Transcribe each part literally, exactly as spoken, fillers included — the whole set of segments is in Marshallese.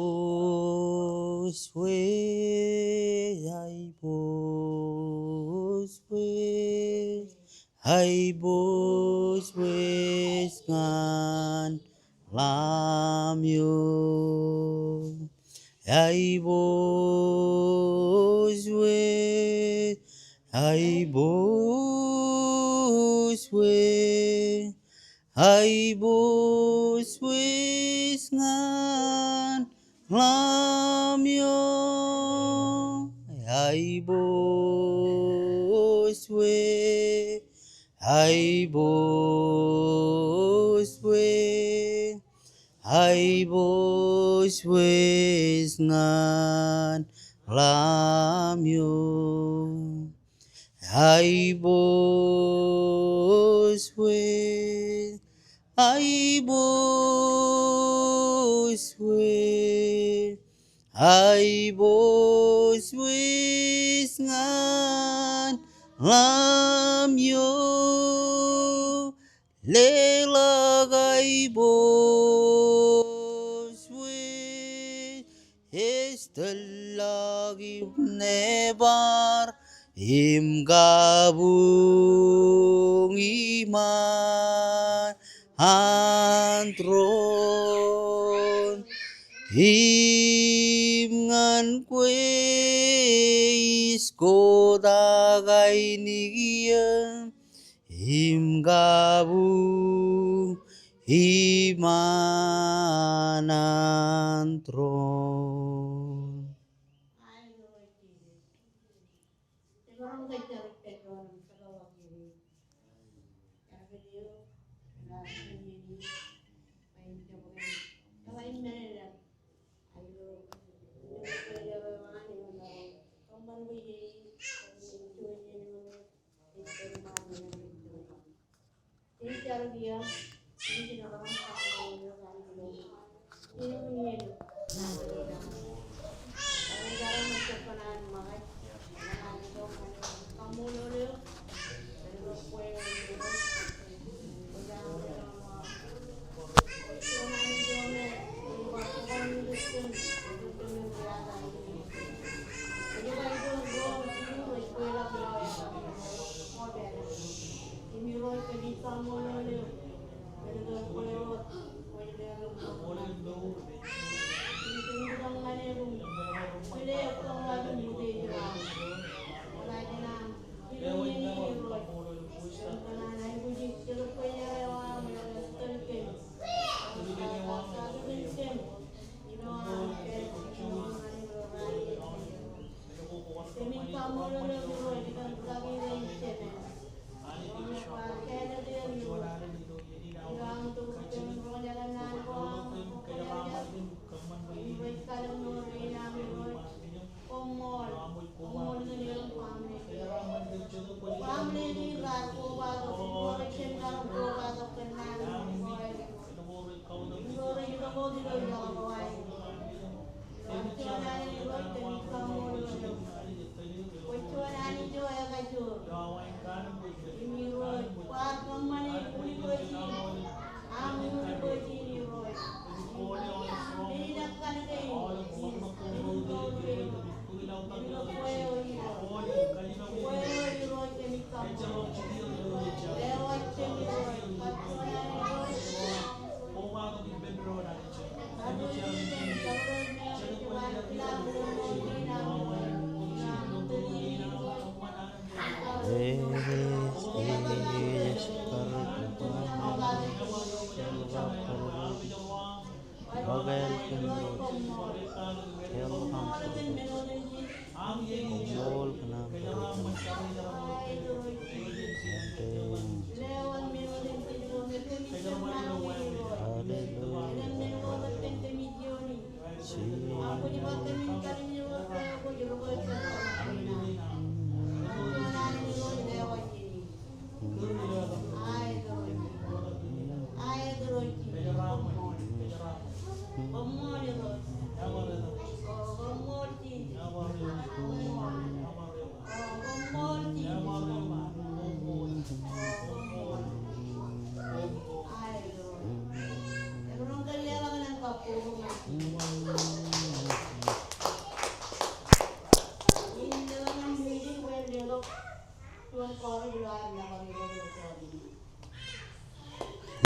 Aiboos Wes, aiboos Wes, aiboos Wes ñan Lamb eo. Aiboos Wes, aiboos Wes, aiboos Wes ñan Lamb eo. Aiboos Wes, aiboos Wes, aiboos Wes ñan Lamb eo. Aiboos Wes, aiboos Wes, aiboos Wes ñan Lamb eo. Leḷọk aiboos Wes, ej tōllọk im nebar im kabuñ iṃaan an tūroon. Im ñan kwe ij kotak ainikien im kabuñ iṃaan an tūroon.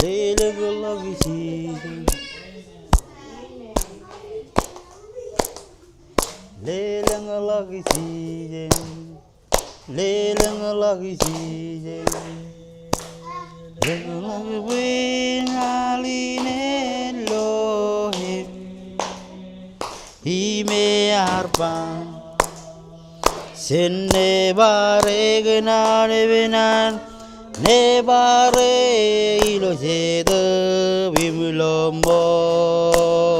Lelōñḷọk ijin. Lelōñḷọk ijin. Lelōñḷọk ijin. Lelōñḷọk bwe ña alen lo im. Im ear ba, jen nebar ekōṇaan epeṇaan, nebar e ilo Jetōb im ilo ṃool.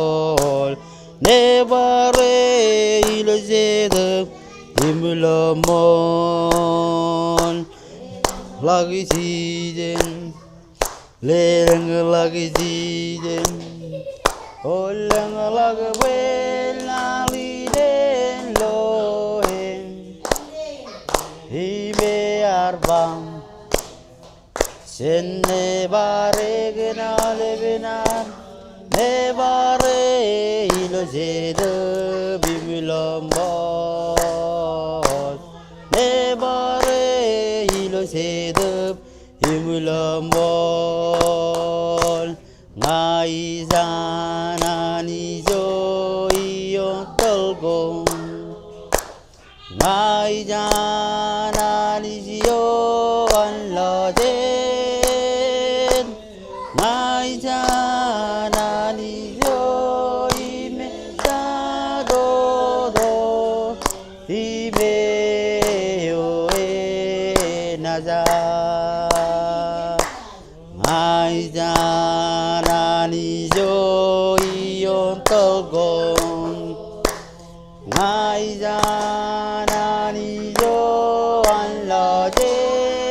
Nebar e ilo Jetōb im ilo ṃool. Lọk ijin. Lelōñḷọk ijin. O lelōñḷọk bwe ña alen lo im. Im ear ba, jen nebar ekōṇaan epeṇaan, nebar e ilo Jetōb im ilo ṃool. Nebar e ilo Jetōb im ilo ṃool. Ña ij an Anij eo ioon tōl ko. Ña ij an Anij eo an lọjet. Ña ij an Anij eo im ejatoto. Im eo enaaj. Ña ij an Anij eo ioon tōl ko. Ña ij an Anij eo an lọjet.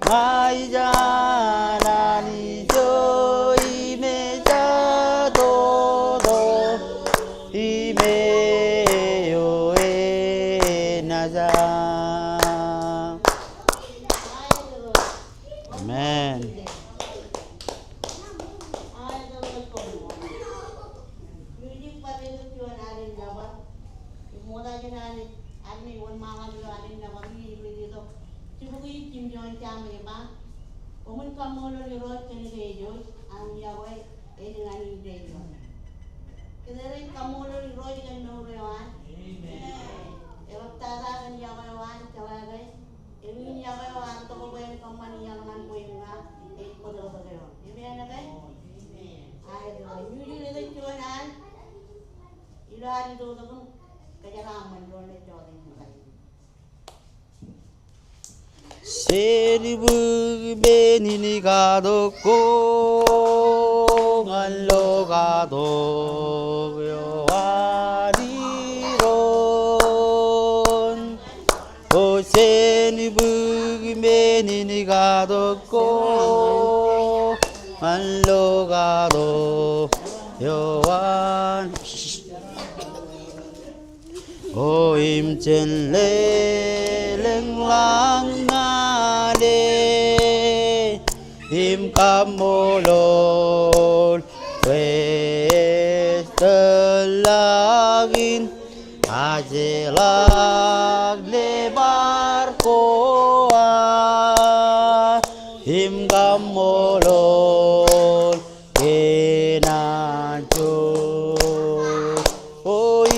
Ña ij an Anij eo im ejatoto. Im eo enaaj. Amen. Koṃwin kaṃṃoolol Irooj kōn ke ej wōj an yokwe ej ñan indeeo. Kōjro ej kaṃṃoolol Irooj kōn mour eo an. Amen. Eḷaptata kōn yokwe eo an jeḷā ke eñin yokwe eo an tok bwe en kōṃṃan iaḷ ñan kwe im ña ej bōktok tok eo. Amen ke? Amen. Aet, ilo ad itok im kōjeraaṃṃan ilo ad itok im Jen bōk men in katok ko ñan lo katok eo an Irooj. O jen bōk menin katok ko ñan lo katok eo an. O im jen lelōñḷọk ñan e im kaṃṃoolol bwe ej tōllọk in ajeḷọk nebar ko ad im kaṃṃoolol kōn an Jisōs. O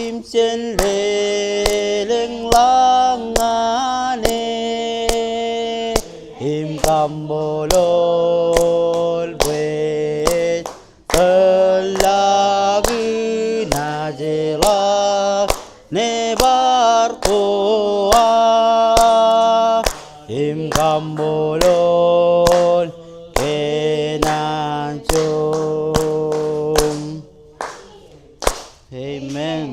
im jen lelōñḷọk ñan e im kaṃṃoolol bwe ej tōllọk in ajeḷọk nebar ko ad im kaṃṃoolol kōn an Jisōs. Amen.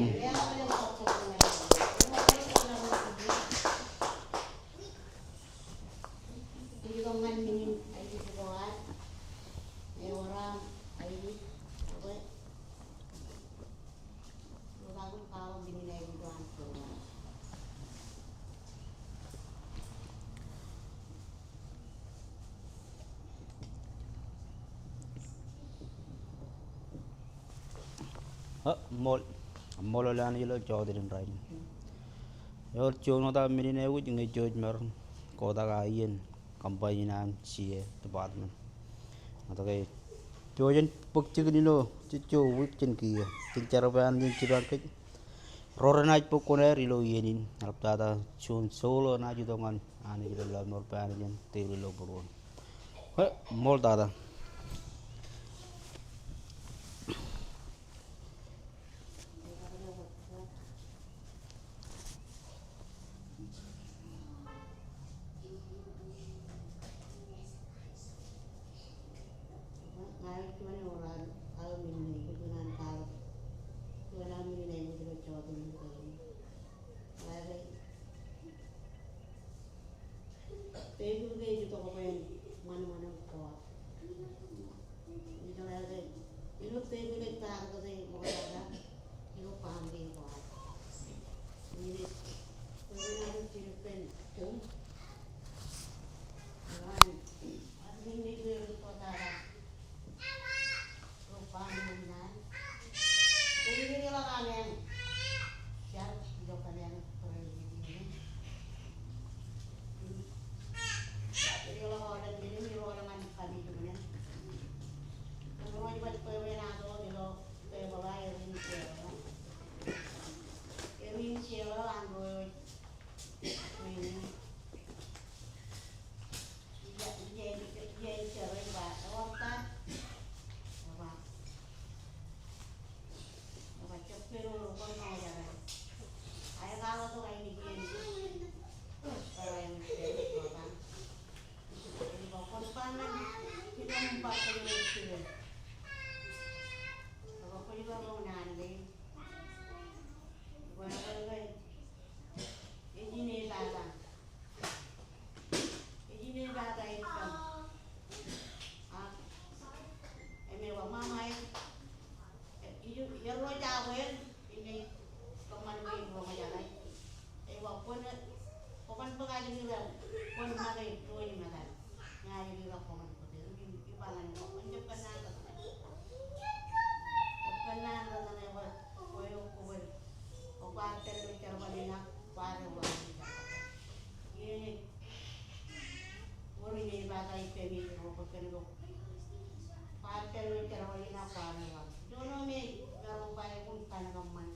Ṃool, ṃool Anij ilo jota in rainin. Ewōr juon wōt aō men in ewōj ñe jej maroñ kotak aō iien kōṃṃan in an C A department. Ñe ej pojak in bōk jikin ilo jejjo wiik jān kiiō, jen jerbal an jen jipañ kōj ro renaaj bōk kuṇaer ilo iien in, eḷaptata juon soul eo enaaj itok ñan Anij ilo lọmọọr pān in jān tebōḷ ilo būruon. Ṃool tata. Tebōḷ ke ej itok bwe en ṃanṃan ko ad. Ilo tebōḷ ej bar kōtō ṃoktata ilo baaṃle ko ad. Ej tebōḷ eo ej jidik kōn tum. Ilo an, an ṃwiin ej wōr ṃoktata Ej ine tata. Ej ine tata ej kōn. Ak im ej ba, Mama, ej, ej, ej ro jabwe, ej ine kōṃṃan bwe ej ro ṃōjṇọ. Ej ba, kwōn, kwōn bōk ajri ro, kwōn make ro eo ṃōttan. Ña ij ri ro kwōn bōk. Ij ba ñan eok, kwōn jab kōnnaan rot. Jab kōnnaan rot ñan eok, bwe eok kwō bōd. Kwaar pād ilo jerbal in ak kwaar ewaḷọk. Iien ej wōr ine tata ej pād ilo jerbal in ak kwaar pād ilo jerbal in ak kwaar ewaḷọk. Joñan me ej maroñ ba eok kwōn kōṃṃan.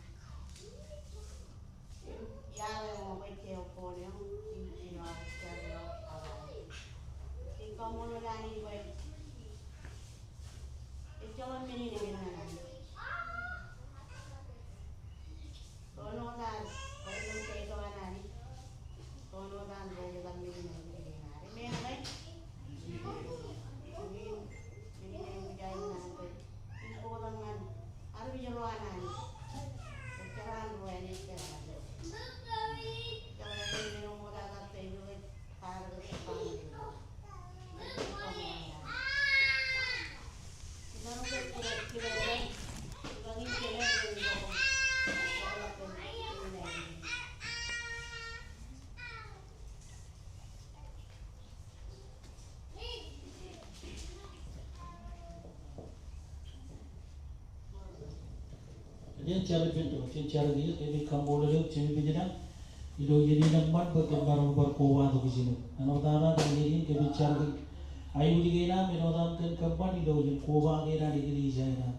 Im iar eok bwe ej jeḷā bwe eo, im ej jeḷā bwe eo, im kaṃṃoolol Anij bwe ejjeḷọk men in eñin ñan Anij. Kōnono taan bwe ren ej ito an Anij. Kōnono taan bwe ej ḷak men in ej ito an Anij. Amen. Amen. Jen jar ippān Irooj, jen jar kiiō. Kōmij kaṃṃoolol eok Jemem ilo iien in eṃṃan bwe kōm maroñ bar kobatok ijin eok. Āinwōt tata, kōn iien in kōmij jar kōn aikuj kein aṃ, āinwōt aṃ kōn kōṃṃan ilo iien koba kein an eklejia in aṃ.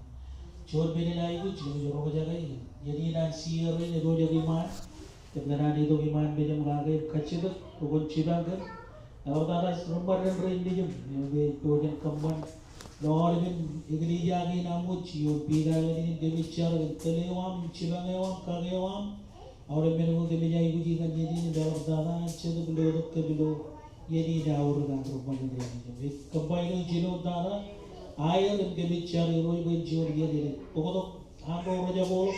Juon men in aikuj, kōmij roñjake iien in an share in edoḷọk iṃaan. Kōm kōṇaan itok iṃaan mejaṃ kake im kajjitōk, rukun jipañ kōm. Āinwōt tata, reṃṃan ren rein nejūṃ, eo me ej pojak in kōṃṃan ilo aolepen eklejia kein aṃ, eo ej Piter Island in. Kōmij jar kōn tōl eo aṃ im jipañ eo aṃ, kake eo aṃ. Aolep men ko kōmij aikuji ñan iien in, im āinwōt tata, ejjeḷọk lotok kōm ilo iien in aorōk an reṃṃan ren rein nejūṃ. Ej kōṃṃan ilo jinoin tata, aer im kōmij jar Irooj bwe en juon iien elōñ bōktok an ro rej jaboḷọk,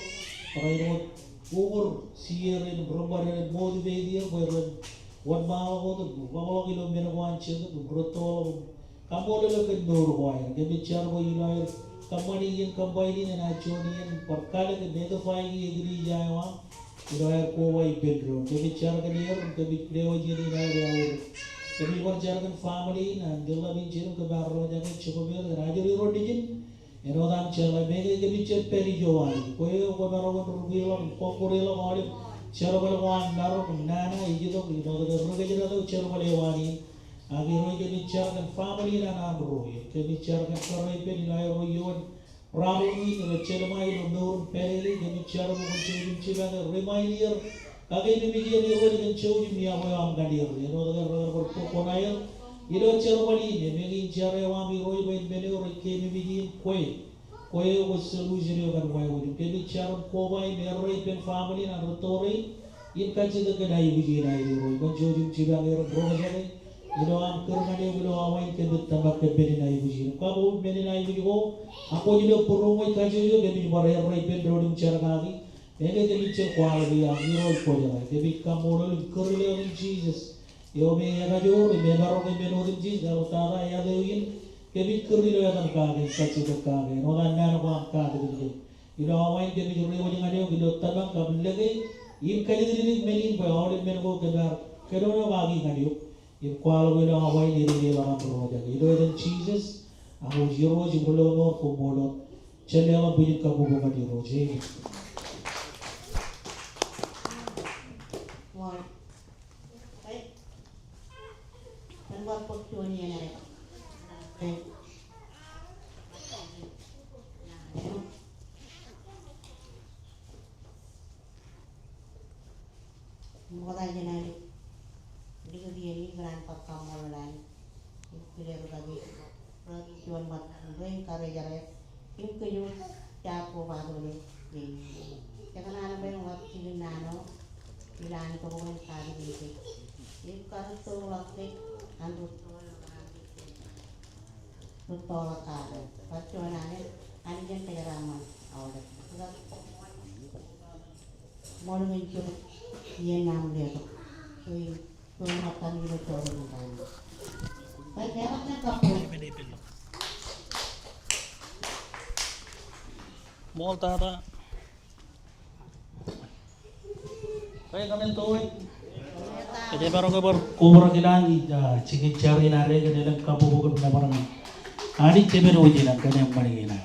barāinwōt uñūr share in, reṃṃan ren motivate er bwe ren wōnṃaanḷọk wōt im ḷapḷọk ilo men ko an Jetōb im rūttoḷọk im kaṃṃoolol eok kōn mour ko aer. Kōmij jar bwe ilo aer kōṃṃane iien combine in, enaaj juon iien bar kalōk im edify eklejia eo aṃ ilo aer koba ippān doon. Kōmij jar kōn er im kōmij lewōj iien in aer aorōk. Kōmij bar jar kōn family in an Ḷap in Jilōm, kōm ar roñjake jibwe er kōn ajri ro nejin. Āinwōt aṃ jeḷā, meñe kōmij jen pād ijo an, kwe eo kwōmaroñ in rūkwiḷọk im kọkkure ḷọk aolep jerbal ko an marok im nana ej itok āinwōt ke ri kōjdat eo jerbal eo an in. Ak Irooj, kōmij jar kōn family in an armej ro, kōmij jar kōn kōrā ippān ilo aer ro ioon problem in rej jelṃae ilo mour im pād ie. Kōmij jar bwe kwōn jouj im jipañ er, remind er, kakeememej er Irooj kōn jouj im yokwe eo aṃ ñan er, āinwōt ke rekar bar bōk koṇaer ilo jerbal in. Im eñin jar eo aṃ Irooj bwe en men eo rej keememej in kwe. Kwe eo kwōj solution eo kōn wāween. Im kōmij jar im koba im errā ippān family in an rūtto rein im kajjitōk kōn aikuj in aer Irooj. Kwōn jouj im jipañ er im roñjake ilo aṃ kūr ñan eok ilo awa in. Kōmij tōmak kōn men in aikuj in. Im kabbokbok men in aikuj ko, ak kwōj lo būroṃōj kajjojo, kōmij bar errā ippān doon im jar kaki. Meñe kōmij jen kwaḷọk eō aṃ Irooj kwōjeḷā. Kōmij kaṃṃoolol im kūr ilo etan Jisōs, eo me ekajoor im emaroñ ke men otemjej, āinwōt tata āt eo in kōmij kūr ilo etan kake im kajjitōk kake, āinwōt an naan ko aṃ katakin kōm. Ilo awa in kōmij reiwōj ñan eok ilo tōmak kab lōke im kajjitōk men in bwe aolep men ko kōm ar kōnono kaki ñan eok. Im kwaḷọk ilo awa in, eñin ḷọk aṃ roñjake. Ilo etan Jisōs, aṃ Irooj im Rilọmọọr, koṃṃool wōt. Jen leḷọk bwijin kabbokbok ñan Irooj. Amen. Ṃokta jān āne likūt iien in, ikōṇaan bar kaṃṃoolol Anij im kile ri-kaki ro, ri-kaki juon ṃōttan ro in karijeraej im kōj wōt jaar kobatok ilo iien in. Ikōṇaan bwe en wōr jikin naan eo ilo an tok bwe en katakin kōj im karūttoḷọk kōj an rūttoḷọk rūttoḷọk kake. Bar juon alen, Anij en kōjeraaṃṃan aolep. Ṃool kōn juon iien aṃ letok. Juon, juon ṃōttan ilo jota in rainin. Ṃool tata. Kōmij maroñ ke bar kobrak ilowaan, ah, jikin jar in ad kōn elōñ kabbokbok im nōbar ñan Anij Jemān wōj ilañ kōn eṃṃan kein ad.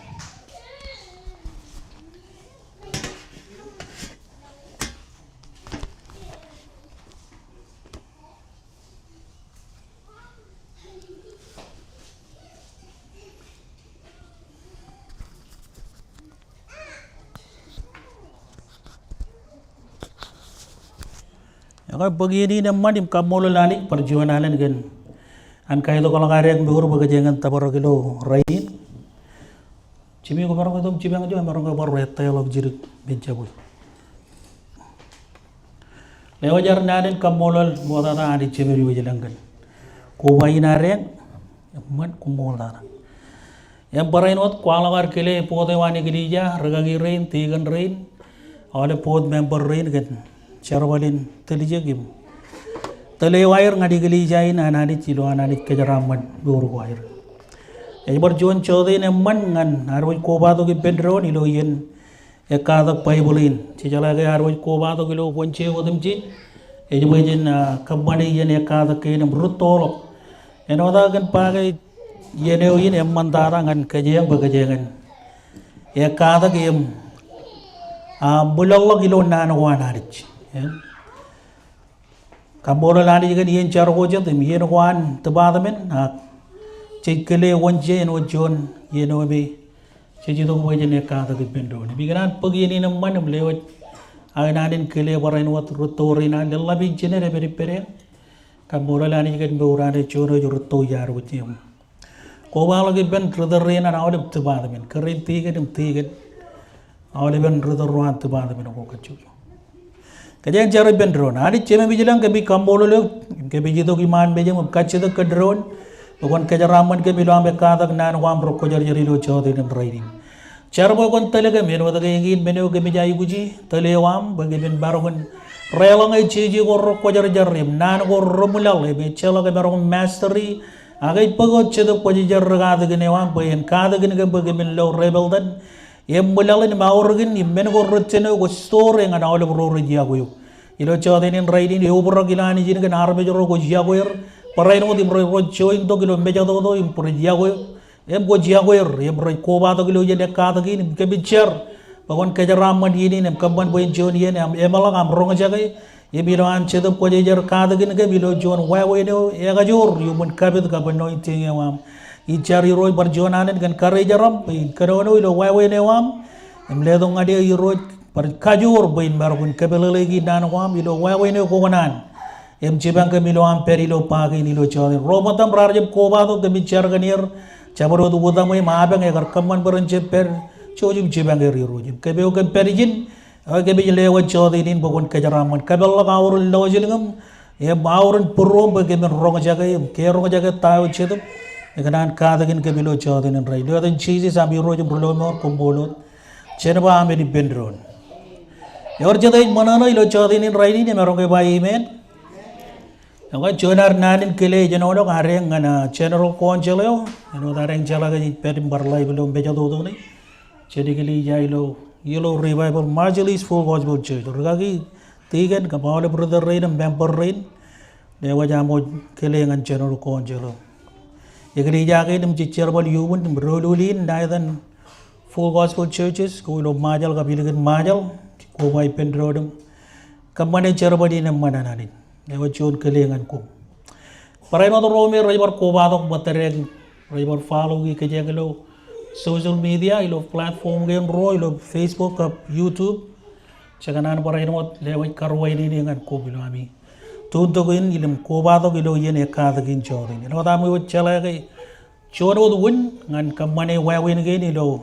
Ekwe, bōk iien in eṃṃan im kaṃṃoolol Anij bar juon alen kōn an kaitokḷọk ad mour bwe kōjeañ en tōprak ilo rainin. Jimmy, kwōmaroñ itok im jipañ ijo, emaroñ ke bar ettōḷọk jidik men jabwe. Lewōj ad naan in kaṃṃoolol ṃoktata Anij Jemān wōj ilañ kōn koba in ad eṃṃan, koṃṃool tata. Im barāinwōt kwaḷọk ad kile board eo an eklejia, rūkaki rein, tikōn rein, aolep board member rein kōn jerbal in tiljek im tōl eo aer ñan eklejia in an Anij ilo an Anij kōjeraaṃṃan mour ko aer. Ej bar juon jota in eṃṃan ñan ad wōj kobatok ippān doon ilo iien ekkatak Baibōḷ in. Jejeḷā ke ad wōj kobatok ilo Wōnje otemjej, ej bwe jen, ah, kōṃṃane iien ekkatak kein im rūttoḷọk. Āinwōt aō kōn ba ke iien eo in eṃṃantata ñan kōjeañ bwe kōjeañ en ekkatak im a, bwilọkḷọk ilo naan ko an Anij. Im kaṃṃoolol Anij kōn iien jar ko jet im iien ko an department ak jej kile wōnje āinwōt juon iien eo me jej itok bwe jen ekkatak ippān doon. Im ikōṇaan bōk iien in eṃṃan im lewōj aō naan in kile barāinwōt rūtto rein an, lōḷḷap in jined epād ippād eṇ. Kaṃṃoolol Anij kōn mour an ej juon eo ej rūtto iaad wōj im kobaḷọk ippān rūtōl rein an aolep department, kōrā in tikōn im tikōn, aolepen rūtōl ro an department ko kajjojo. Kōjeañ jar ippān doon. Anij Jemem ilañ, kōmij kaṃṃoolol eok im kōmij itok iṃaan mejaṃ im kajjitōk kōn doon bwe kwōn kōjeraaṃṃan kōm ilo aṃ ekkatak naan ko aṃ ri kwōjarjar ilo jọteen in rainin. Jar bwe kwōn tōl kōm āinwōt ke eñin men eo kōmij aikuji, tōl eo aṃ bwe kōmin maroñ in reḷọñe jeje ko ri kwōjarjar im naan ko ri ṃwilaḷ im ejjeḷọk emaroñ in mastery, ak ej bōk wōt Jetōb Kwōjarjar ri katakin eo aṃ bwe en katakin kōm bwe kōmin lo ri pāltan im ṃwilaḷ in im aorōkin im men ko rej jino kwōj store ñan aolep ro rej yokwe eok. Ilo jọteen in rainin eobrak ilo Anij in kōn armej ro kwōj yokwe er barāinwōt im ro rej jointok ilo mejatoto im rej yokwe eok. Im kwōj yokwe er im rej kobatok ilo iien ekkatak in im kōmij jar bwe kwōn kōjeraaṃṃan iien in im kōṃṃan bwe en juon iien aṃ emeḷọk aṃ roñjake im ilo an Jetōb Kwōjarjar katakin kōm ilo juon wāween eo ekajoor iuṃwin kapit kab anointing eo aṃ. Ij jar Irooj bar juon alen kōn kareijerōṃ bwe in kōnono ilo wāween eo aṃ im letok ñan eō Irooj bar kajoor bwe in maroñ in kōpeḷḷọk naan ko aṃ ilo wāween eo kokōṇaan im jipañ kōm ilo aṃ pād ilo ba kein ilo jọteen. Ro ṃōttaṃ raar jab kobatok, kōmij jar kōn er. Jabdewōt utaṃwe im apañ ekar kōṃṃan bwe ren jab pād, jouj im jipañ er Irooj im kōpooj kōm pād ijin. Eo kōmij lewōj jọteen in bwe kwōn kōjeraaṃṃan kōpeḷḷọk aorōk lọjilñōṃ im aorōk būruōṃ bwe kōmin roñjake im ke roñjake ta eo Jetōb ekōṇaan katakin kōm ilo jọteen in rainin. Ilo etan Jisōs am Irooj im Rilọmọọr, koṃṃool wōt. Jen ba amen ippān doon. Ewōr jet ej ṃōṇōṇō ilo jọteen in rainin im maroñ ke ba amen. Ekwe, juon ad naan in kile ej āinwōt ad eñ ñan, ah, General Council eo, āinwōt ad eñ jeḷā ke ej pād im bar live ilo mejatoto ṇe. Jen eklejia ilo, ilo Revival Marshallese Full Gospel Church. Rikaki, tikōn kab aolep rūtōl rein im member rein, lewōj aṃ wōj kile ñan General Council eo. Eklejia kein im jej jerbal iuṃwin im doulul in ṇa etan Full Gospel Churches ko ilo Ṃajeḷ kab ilikin Ṃajeḷ, koba ippān doon im kōṃṃane jerbal in eṃṃan an Anij. Ewōr juon kile ñan koṃ. Barāinwōt ro me rej bar kobatok ṃōttad eo, rej bar follow e kōj ilo social media, ilo platform kein ro, ilo Facebook kab YouTube. Jekōṇaan barāinwōt lewōj karuwainene ñan koṃ ilo ami tūntok in im kobatok ilo iien ekkatak in jọteen. Āinwōt ami wōj jeḷā ke juon wōt wūn ñan kōṃṃane wāween kein ilo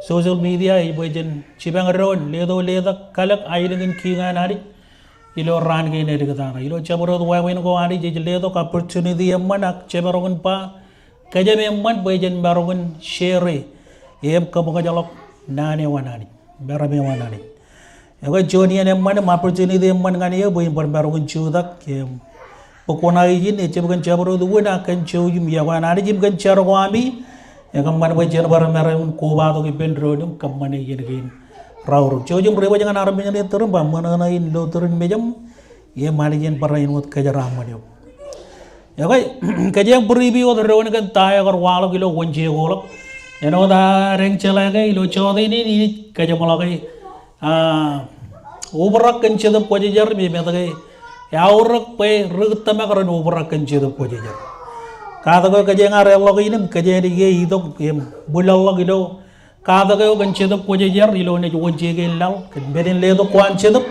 social media ej bwe jen jipañ doon, letok letak, kalōk aelōñ in kiiñ an Anij ilo raan kein āliktata. Ilo jabdewōt wāween ko Anij ej letok opportunity eṃṃan ak jemaroñ in ba, kōjām eṃṃan bwe jen maroñ in share im kōṃōkajḷọk naan eo an Anij, meram eo an Anij. Ekwe, juon iien eṃṃan im opportunity eṃṃan ñan eō bwe in bar maroñ in jutak im bōk kuṇaō ijin, ejjab kōn jabdewōt wūn ak kōn jouj im iọkwe an Anij im kōn jar ko ami. Ekōṃṃan bwe jen bar maroñ in kobatok ippān doon im kōṃṃane iien kein raorōk. Jouj im ri wōj ñan armej ṇe turin, ba ṃōṇōṇō in lo turin mejaṃ im Anij en barāinwōt kōjeraaṃṃan eok. Ekwe, kōjeañ brief wōt doon kōn ta eo ekar waḷọk ilo wōnje ko ḷọk. Āinwōt ad eñ jeḷā ke ilo jọteen in ij kōjeṃḷọke, ah, obrak kōn Jetōb Kwōjarjar im eṃōj ke eaorōk bwe ri tōmak ren obrak kōn Jetōb Kwōjarjar. Katak eo kōjeañ ar eḷḷọk in im kōjeañ naaj itok im bwilọkḷọk ilo katak eo kōn Jetōb Kwōjarjar ilo naaj wōnje kein laḷ kōn men in letok ko an Jetōb.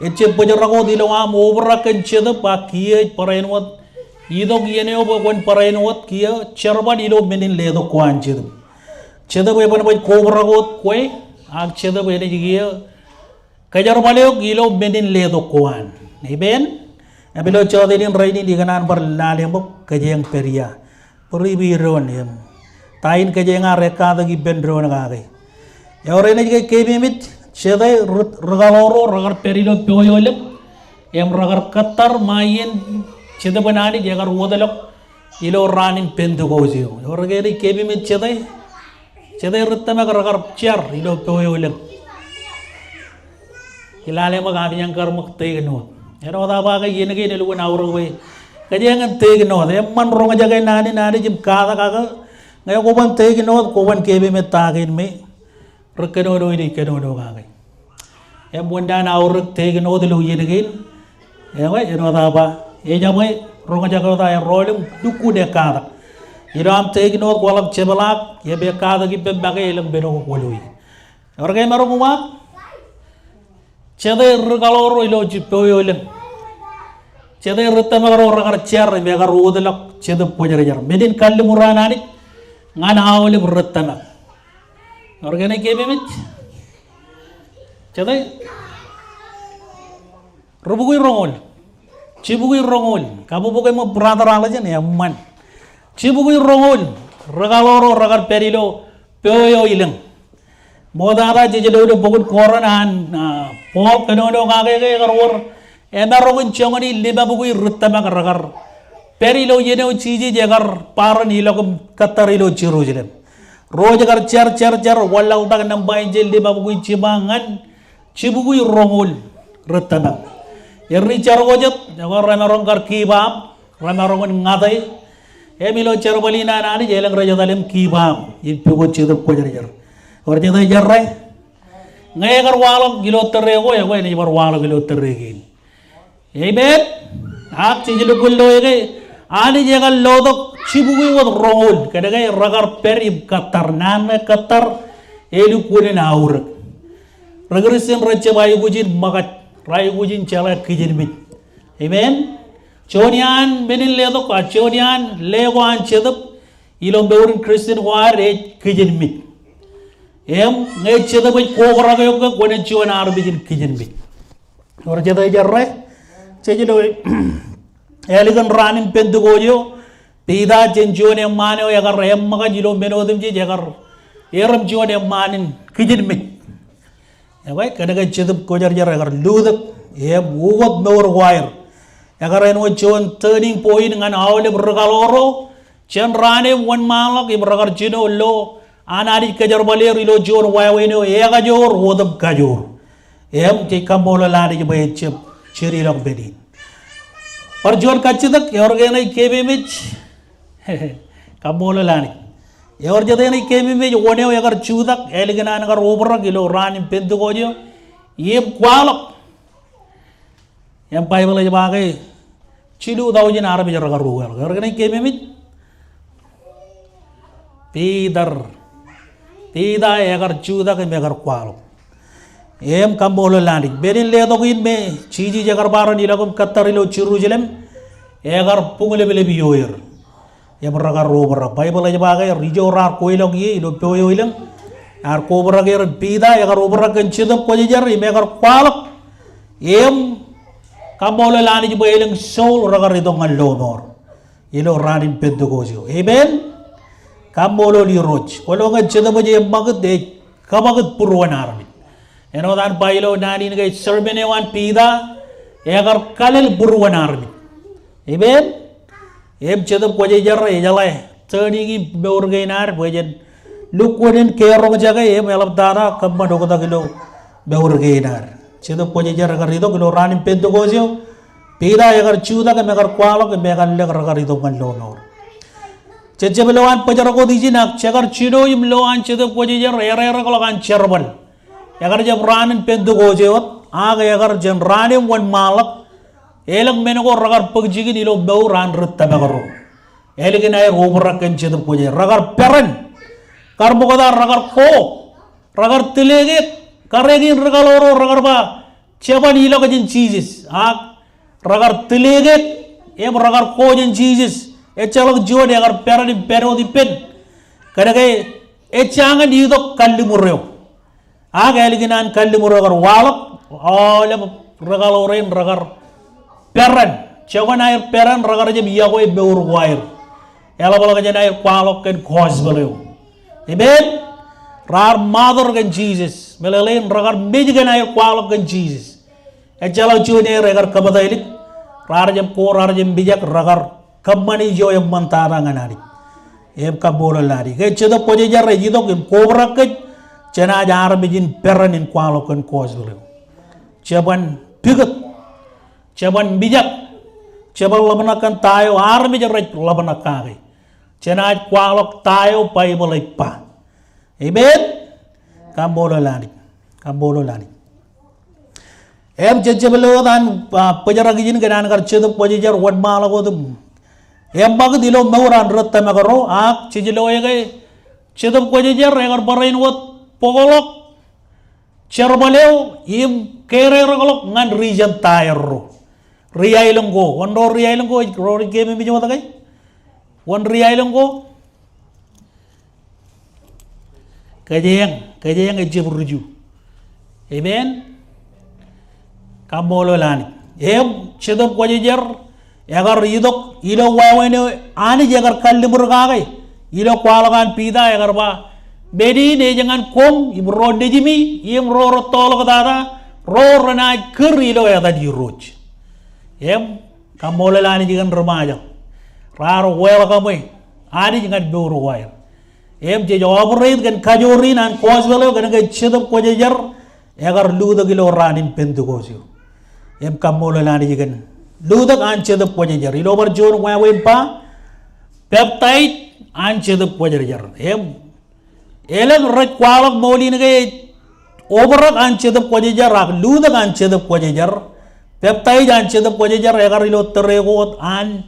Ejjab bōjrak wōt ilo aṃ obrak kōn Jetōb ak kiiō ej barāinwōt itok iien eo bwe kwōn barāinwōt kiiō jerbal ilo men in letok ko an Jetōb. Jetōb eban bwe ej kobrak wōt kwe, ak Jetōb enaaj kiiō kōjerbal eok ilo men in letok ko an. Amen. Im ilo jọteen in rainin ikōṇaan bar lale ṃōk kōjeañ pād ia. Brief doon im ta in kōjeañ ar ekkatak ippān doon kake. Ewōr enaaj ke keememej jete ri, ri kaḷoor ro rekar pād ilo poeolep im rekar kōttar ṃae iien Jetōb an Anij ekar wōtlọk ilo raan in Pentekost eo. Ewōr ke enaaj keememej jete, jete ri tōmak rekar jar ilo poeolep. Ilale ṃōk ami eañ kar ṃōk take note. Āinwōt aō ba ke iien kein elukkuun aorōk bwe kōjeañ en take note. Eṃṃan roñjake naan in Anij im katak ak ñe kwōban take note, kwōban keememej ta kein me ri kōnono in ej kōnono kake. Im wōn an aorōk take note ilo iien kein. Ewe, āinwōt aō ba, ejabwe roñjake wōt aō role im lukkuun ekkatak. Ilo aṃ take note, kwaḷọk jepḷaak, im ekkatak ippem make elōñ men ko kwōloi. Ewōr ke emaroñ uwaak? Jete ri kaḷoor ro ilo jibboyo ilōñ? Jete ri tōmak ro rekar jar im ekar wōtlọk Jetōb Kwōjarjar? Men in kalliṃur an Anij ñan aolep ri tōmak. Ewōr ke enaaj keememej? Jete? Ri bukwi roñoul. Jibukwi roñoul. Kabubuk eṃōj brother Alejin, eṃṃan. Jibukwi roñoul ri kaḷoor ro rekar pād ilo boyo ilōñ. Ṃoktata jej lo ilo bok in Korint an, ah, Paul kōnono kake ke ekar wōr emaroñ in joñan limabukwi ri tōmak rekar pād ilo iien eo Jisōs ekar bar in ilọk im kōttar ilo Jerusalem. Ro ej kar jar, jar, jar, wanlaḷtak nōṃba in jān limabukwi jiṃa ñan jibukwi roñoul ri tōmak. Im ri jar ko jet, ekwe remaroñ kar give up, remaroñ in ñate. Im ilo jerbal in an Anij, elōñ rej etal im give up im pukot Jetōb Kwōjarjar. Ewōr jete ej errā? Ñe ekar waḷọk ilo tōre ko, ekwe enaaj bar waḷọk ilo tōre kein. Amen. Ak jej lukkuun loe ke Anij ekar lotok jibukwi wōt roñoul kōnke rekar pād im kōttar, naan ṇe kōttar, elukkuun in aorōk. Ri Kristian rejjab aikuj in ṃōkaj, reaikuj in jeḷā kijenmej. Amen. Juon iaan men in letok, ak juon iaan le ko an Jetōb ilo mour in Kristian ko ad ej kijenmej. Im ñe Jetōb ej kobrak eok ke kwōnaaj juon armej in kijenmej. Ewōr jete ej errā? Jej lo ālikin raan in Pentekost eo, Piter jān juon eṃṃaan eo ekar eṃṃakaj ilo men otemjej, ekar erom juon eṃṃaan in kijenmej. Ewe, kōnke Jetōb Kwōjarjar ekar lutōk im ukot mour ko aer. Ekar āinwōt juon turning point ñan aolep ri kaḷoor ro jān raan eo im wōnṃaanḷọk im rekar jino lo an Anij kōjerbal er ilo juon wāween eo ekajoor otem kajoor. Im jej kaṃṃoolol Anij bwe ejab jen ilọk men in. Bar juon kajjitōk, ewōr ke enaaj keememej? Kaṃṃoolol Anij. Ewōr jete enaaj keememej wōn eo ekar jutak ālikin an kar obrak ilo raan in Pentekost eo im kwaḷọk? Im Baibōḷ ej ba ke jilu taujin armej rekar ukeḷọk. Ewōr ke enaaj keememej? Piter. Piter ekar jutak im ekar kwaḷọk. Im kaṃṃoolol Anij. Men in letok in me Jisōs ekar bar in ilọk im kōttar ilo Jerusalem, ekar buñleplep ioer. Im rekar obrak. Baibōḷ ej ba ke ri ijo raar kweilọk ie ilo boyo ilōñ, ear kobrak er im Piter ekar obrak kōn Jetōb Kwōjarjar im ekar kwaḷọk. Im kaṃṃoolol Anij bwe elōñ soul rekar itok ñan lọmọọr ilo raan in Pentekost eo. Amen. Kaṃṃoolol Irooj. Kwōlo ñe Jetōb ej eṃṃakūt, ej kōṃakūt būruon armej. Āinwōt an ba ilo naan in ke sermon eo an Piter, ekar kalel būruon armej. Amen. Im Jetōb Kwōjarjar ejeḷā turning in mour kein ad bwe jen lukkuun in keroñjake im eḷaptata kōṃṃan oktak ilo mour kein ad. Jetōb Kwōjarjar ekar itok ilo raan in Pentekost eo. Piter ekar jutak im ekar kwaḷọk im ekar lōñ rekar itok ñan lọmọọr. Jejjab lo an bōjrak wōt ijin ak jekar jino im lo an Jetōb Kwōjarjar, ererek ḷọk an jerbal. Ekar jab raan in Pentekost eo wōt, ak ekar jān raan eo im wōnṃaanḷọk. Elōñ men ko rekar bōk jikin ilo mour an ri tōmak ro ālikin aer obrak kōn Jetōb Kwōjarjar. Rekar peran. Kar ṃokta rekar ko. Rekar tōl ekeek. Kar eñin ri kaḷoor ro rekar ba, jeban ilọk jān Jisōs. Ak rekar tōl ekeek im rekar ko jān Jisōs. Ejjeḷọk juon ekar peran im pād wōt ippān. Kōnke ejjañin itok kalliṃur eo. Ak ālikin an kalliṃur eo ekar waḷọk, aolep ri kaḷoor in rekar peran. Jeban aer peran rekar jab iọkwe mour ko aer. Eḷapḷọk jān aer kwaḷọk kōn gospel eo. Amen. Raar martyr kōn Jisōs. Meḷeḷein rekar mej kōn aer kwaḷọk kōn Jisōs. Ejjeḷọk juon er ekar kōptailik. Raar jab ko, raar jab mijak, rekar kōṃṃani ijo eṃṃantata ñan Anij. Im kaṃṃoolol Anij. Ke Jetōb Kwōjarjar ej itok im kobrak kōj, jenaaj armej in peran in kwaḷọk kōn gospel eo. Jeban pikōt. Jeban mijak. Jeban ḷōmṇak kōn ta eo armej rej ḷōmṇak kake. Jenaaj kwaḷọk ta eo Baibōḷ ej ba. Amen. Kaṃṃoolol Anij. Kaṃṃoolol Anij. Im jej jab lo wōt an, ah, bōjrak ijin kōn an kar Jetōb Kwōjarjar wōnṃaanḷọk wōt im eṃṃakūt ilo mour an ri tōmak ro, ak jej lo ke Jetōb Kwōjarjar ekar barāinwōt bōkḷọk jerbal eo im kererekḷọk ñan ri Gentile ro. Ri aelōñ ko, wōn ro ri aelōñ ko, ro rej kememej wōt ke? Wōn ri aelōñ ko? Kōjeañ, kōjeañ ejjab ruju. Amen. Kaṃṃoolol Anij. Im Jetōb Kwōjarjar ekar itok ilo wāween eo Anij ekar kalliṃur kake ilo kwaḷọk an Piter, ekar ba, men in ej ñan koṃ im ro nejimi im ro rettoḷọk tata, ro renaaj kūr ilo etan Irooj. Im kaṃṃoolol Anij kōn ri Ṃajeḷ. Raar welcome e Anij ñan mour ko aer. Im jej operate kōn kajoor in an gospel eo kōnke Jetōb Kwōjarjar ekar lutōk ilo raan in Pentekost eo. Im kaṃṃoolol Anij kōn lutōk an Jetōb Kwōjarjar. Ilo bar juon wāween ba, peptaij an Jetōb Kwōjarjar. Im elōñ rej kwaḷọk ṃool in ke obrak an Jetōb Kwōjarjar ak lutōk an Jetōb Kwōjarjar. Peptaij an Jetōb Kwōjarjar ekar ilo tōre ko wōt an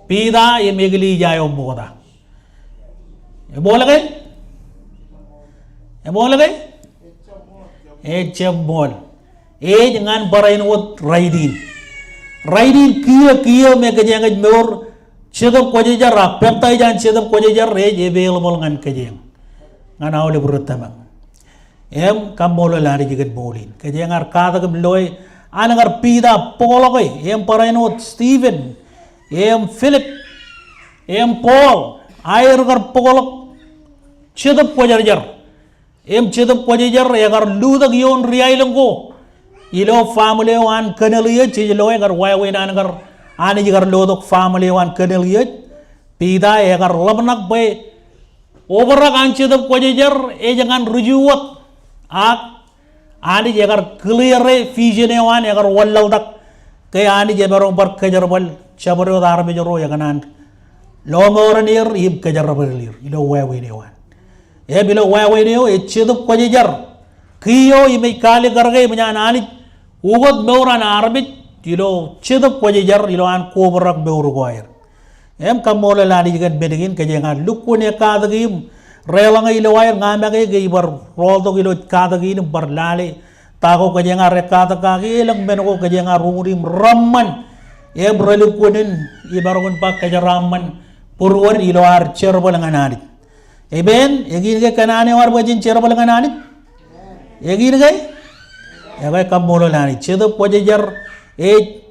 Piter im eklejia eo ṃokta. Eṃool ke? Eṃool ke? Ejjab ṃool. Ej ñan barāinwōt rainin. Rainin kiiō, kiiō me kōjeañ ej mour, Jetōb Kwōjarjar ak peptaij an Jetōb Kwōjarjar ej available ñan kōjeañ. Ñan aolep ri tōmak. Im kaṃṃoolol Anij kōn ṃool in. Kōjeañ ar katak im loe an kar Piter bōkḷọk e, im barāinwōt Stephen, im Philip, im Paul, aer kar bōkḷọk Jetōb Kwōjarjar. Im Jetōb Kwōjarjar ekar lutōk ioon ri aelōñ ko ilo family eo an Korneliōs, jej loe kar wāween an kar Anij kar lotok family eo an Korneliōs. Piter ekar ḷōmṇak bwe obrak an Jetōb Kwōjarjar ej ñan ruju wōt, ak Anij ekar clear e vision eo an, ekar wanlaḷtak ke Anij emaroñ bar kōjerbal jabdewōt armej ro ekōṇaan lọmọọren er im kōjerbal er ilo wāween eo an. Im ilo wāween eo ej Jetōb Kwōjarjar kiiō im ej kaalikkar ke eṃōj an Anij ukōt mour an armej ilo Jetōb Kwōjarjar ilo an kobrak mour ko aer. Im kaṃṃoolol Anij kōn men kein, kōjeañ ar lukkuun ekkatak im reḷọñe ilo aer, ña make ke ibar rooltok ilo katak in im bar lale ta ko kōjeañ ar ekkatak kake. Elōñ men ko kōjeañ ar uñūr im reṃṃan im relukkuun in imaroñ in ba kōjeraaṃṃan būruon ilo ad jerbal ñan Anij. Amen. Eñin ke kōṇaan eo ad bwe jen jerbal ñan Anij? Eñin ke? Ekwe, kaṃṃoolol Anij. Jetōb Kwōjarjar ej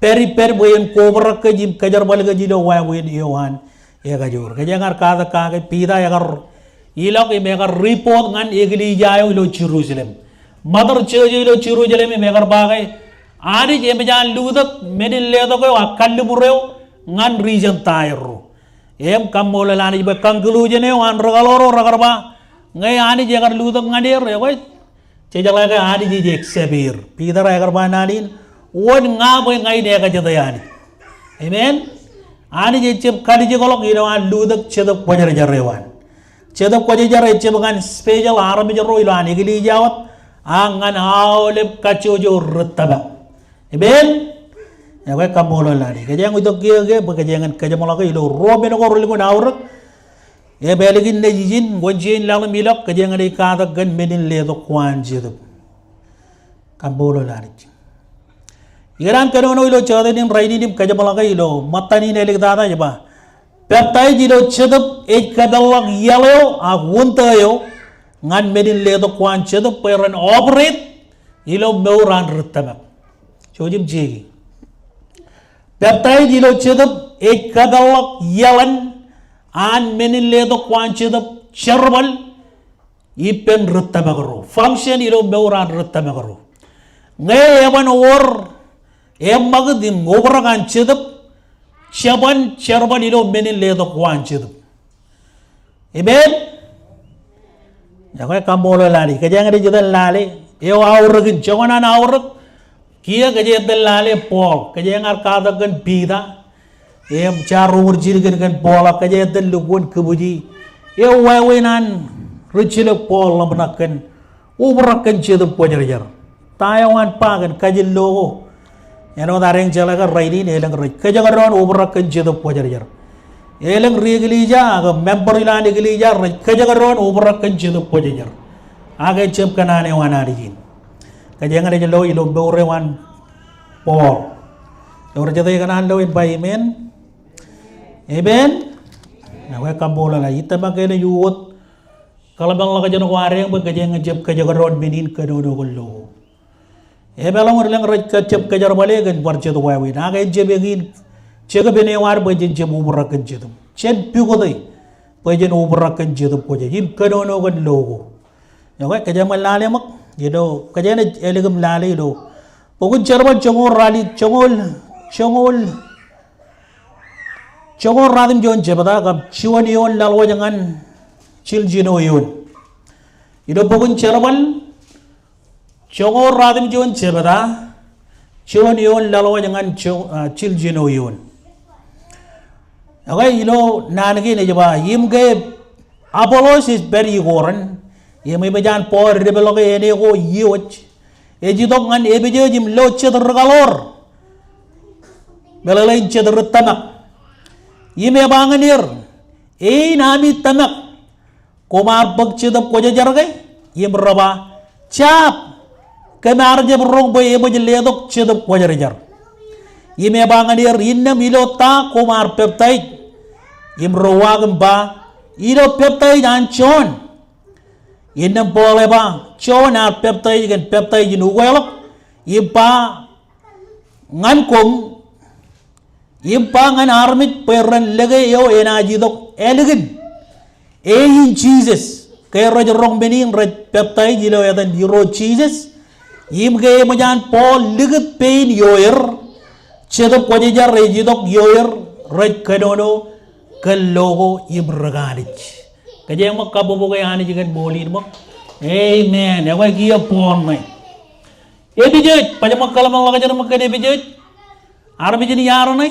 pād ippād bwe en kobrak kōj im kōjerbal kōj ilo wāween eo an ekajoor. Kōjeañ ar katak kake, Piter ekar ilọk im ekar report ñan eklejia eo ilo Jerusalem. Mother church eo ilo Jerusalem im ekar ba ke Anij eṃōj an lutōk men in letok eo ak kalliṃur eo ñan ri Gentile ro. Im kaṃṃoolol Anij bwe conclusion eo an ri kaḷoor ro rekar ba, ñe Anij ekar lutōk ñan er, ekwe, jejeḷā ke Anij ej accept er. Piter ekar ba naan in, wōn ña bwe ña in ekajete Anij? Amen. Anij ejjab kalijekḷọk ilo an lutōk Jetōb Kwōjarjar eo an. Jetōb Kwōjarjar ejjab ñan special armej ro ilo an eklejia wōt, ak ñan aolep kajjojo ri tōmak. Amen. Ekwe, kaṃṃoolol Anij. Kōjeañ itok kiiō ke bwe kōjeañ en kōjeṃḷọke ilo Rom men ko relukkuun aorōk. Im ālikin nejin, wōn jein laḷ im ilọk, kōjeañ en katak kōn men in letok ko an Jetōb. Kaṃṃoolol Anij. Ikōṇaan kōnono ilo jota in rainin im kōjeṃḷọke ilo ṃōttan in āliktata ej ba, peptaij ilo Jetōb ej kapeḷḷọk iaḷ eo ak wūntō eo ñan men in letok ko an Jetōb bwe ren operate ilo mour an ri tōmak. Jouj im jeiki. Peptaij ilo Jetōb ej kapeḷḷọk iaḷan an men in letok ko an Jetōb jerbal ippān ri tōmak ro. Function ilo mour an ri tōmak ro. Ñe eban wōr eṃṃakūt im obrak an Jetōb, jeban jerbal ilo men in letok ko an Jetōb. Amen. Ekwe, kaṃṃoolol Anij. Kōjeañ ej itōn lale eo aorōk in, joñan an aorōk kiiō kōj itōn lale Paul. Kōjeañ ar katak kōn Piter. Im jaar uñūr jidik kōn Paul ak kōj itōn lukkuun kōbuji eo wāween an rijjilōk Paul ḷōmṇak kōn obrak kōn Jetōb Kwōjarjar. Ta eo an ba kōn kajin lo ko? Āinwōt ad eñjeḷā ke rainin elōñ rej kōjekdọọn obrak kōn Jetōb Kwōjarjar. Elōñ ri eklejia ak member ilo an eklejia rej kōjekdọọn obrak kōn Jetōb Kwōjarjar. Ak ejjab kōṇaan eo an Anij in. Kōjeañ naaj lo ilo mour eo an Paul. Ewōr jet eo ekōṇaan lo in ba amen? Amen. Ekwe kaṃṃoolol Anij. Ij tōmak ke enaaj uwōt kōḷmānḷọkjeṇ ko ad eñ bwe kōjeañ ejjab kōjekdọọn men in kōnono kōn lo ko. Im eḷaññe elōñ rej kōjjab kōjerbale kōn bar jet wāween, ak en jab eñin jekpen eo ad bwe jen jab obrak kōn Jetōb. Jen pukot e bwe jen obrak kōn Jetōb Kwōjarjar im kōnono kōn lo ko. Ekwe, kōjeañ ṃōk lale ṃōk, ilo, kōjeañ ālikin lale ilo Bok in Jerbal joñoul ralitōk, joñoul, joñoul, joñoul ratimjuon jebta kab juon eoon laḷwōj ñan jiljino eoon. Ilo Bok in Jerbal joñoul ratimjuon jebta, juon eoon laḷwōj ñan jo-, ah, jiljino eoon. Ekwe, ilo naan kein ej ba, im ke Apolos ej pād Korint, im eṃōj an Paul depḷọke āne ko iiō ej itok ñan Epesōs im lo jet rikaḷoor, meḷeḷe in jet ri tōmak. Im ej ba ñan er, ein ami tōmak, koṃ ar bōk Jetōb Kwōjarjar ke? Im re ba, jab, kōm ar jab roñ bwe eṃōj letok Jetōb Kwōjarjar. Im ej ba ñan er, innām ilo ta koṃ ar peptaij? Im re uwaak im ba, ilo peptaij an Jon. Innām Paul ej ba, Jon ear peptaij kōn peptaij in ukeḷọk, im ba ñan koṃ, im ba ñan armej bwe ren lōke eo enaaj itok ālikin, ein Jisōs. Ke rej roñ men in rej peptaij ilo etan Irooj Jisōs, im ke eṃōj an Paul likūt pein ioer, Jetōb Kwōjarjar ej itok ioer rej kōnono kōn lo ko im ri Anij. Kōjeañ ṃōk kabbokbok e Anij kōn ṃool in ṃōk. Amen. Ekwe kiiō Paul ṇe. Epesōs, baj ṃōk kōḷmānḷọkjeṇ ṃōk kōn Epesōs. Armej in iar ṇe?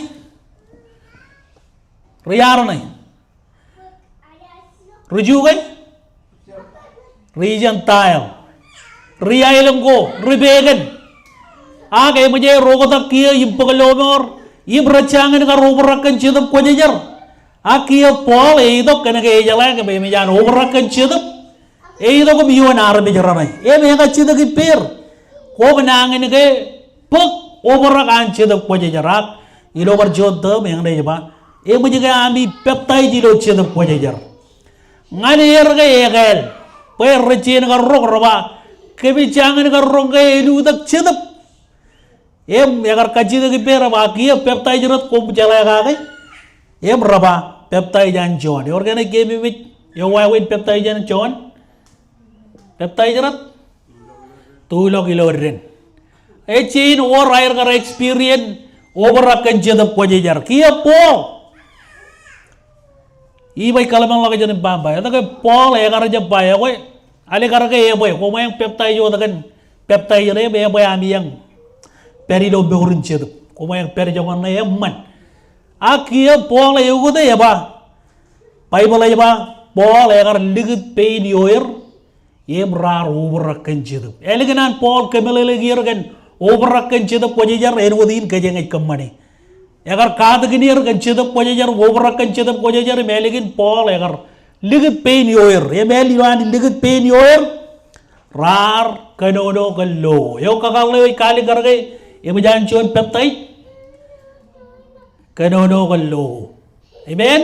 Ri iar ṇe? Ri Ju ke? Ri Gentile. Ri aelōñ ko, ri pagan. Ak eṃōj aer oktak kiiō im bōk lọmọọr, im rej jañin kar obrak kōn Jetōb Kwōjarjar. Ak kiiō Paul eitok kōn ke ejeḷā ke eṃōj an obrak kōn Jetōb, eitok im ioon armej raṇe. Im ekajjitōk ippāer, koṃ nañin ke bōk obrak an Jetōb Kwōjarjar. Ak ilo bar juon tōm eñin ej ba, eṃōj ke ami peptaij ilo Jetōb Kwōjarjar. Ñan er ke ekāāl, bwe rej jañin kar roñ, re ba, kōmij jañin kar roñ ke elutōk Jetōb. Im ekar kajjitōk ippāer, ba kiiō peptaij rot koṃ jeḷā kake? Im re ba, peptaij an Jon. Ewōr ke enaaj keememej eo wāween peptaij an Jon? Peptaij rot tulọk ilo dān. Ej jañin wōr aer kar experience obrak kōn Jetōb Kwōjarjar. Kiiō Paul. Ij baj kōḷmānḷọkjeṇ im ba, etke Paul ekar jab ba, ekwe, alikar ke ebwe, koṃeañ peptaij wōt kōn peptaij ṇe, im ebwe ami eañ pād ilo mour in Jetōb. Koṃeañ pād joñan ṇe eṃṃan. Ak kiiō Paul eukōte ej ba, Baibōḷ ej ba, Paul ekar likūt pein ioer, im raar obrak kōn Jetōb. Ālikin an Paul kōmeḷeḷeik er kōn obrak kōn Jetōb Kwōjarjar, āinwōt in kōjeañ ej kōṃṃane. Ekar katakin er kōn Jetōb Kwōjarjar, obrak kōn Jetōb Kwōjarjar, im ālikin Paul ekar likūt pein ioer. Im ālikin an likūt pein ioer, raar kōnono kōn lo ko. Eo kakōḷḷe eo ej kaalikkar ke eṃōj an juon peptaij? Kōnono kōn lo ko. Amen.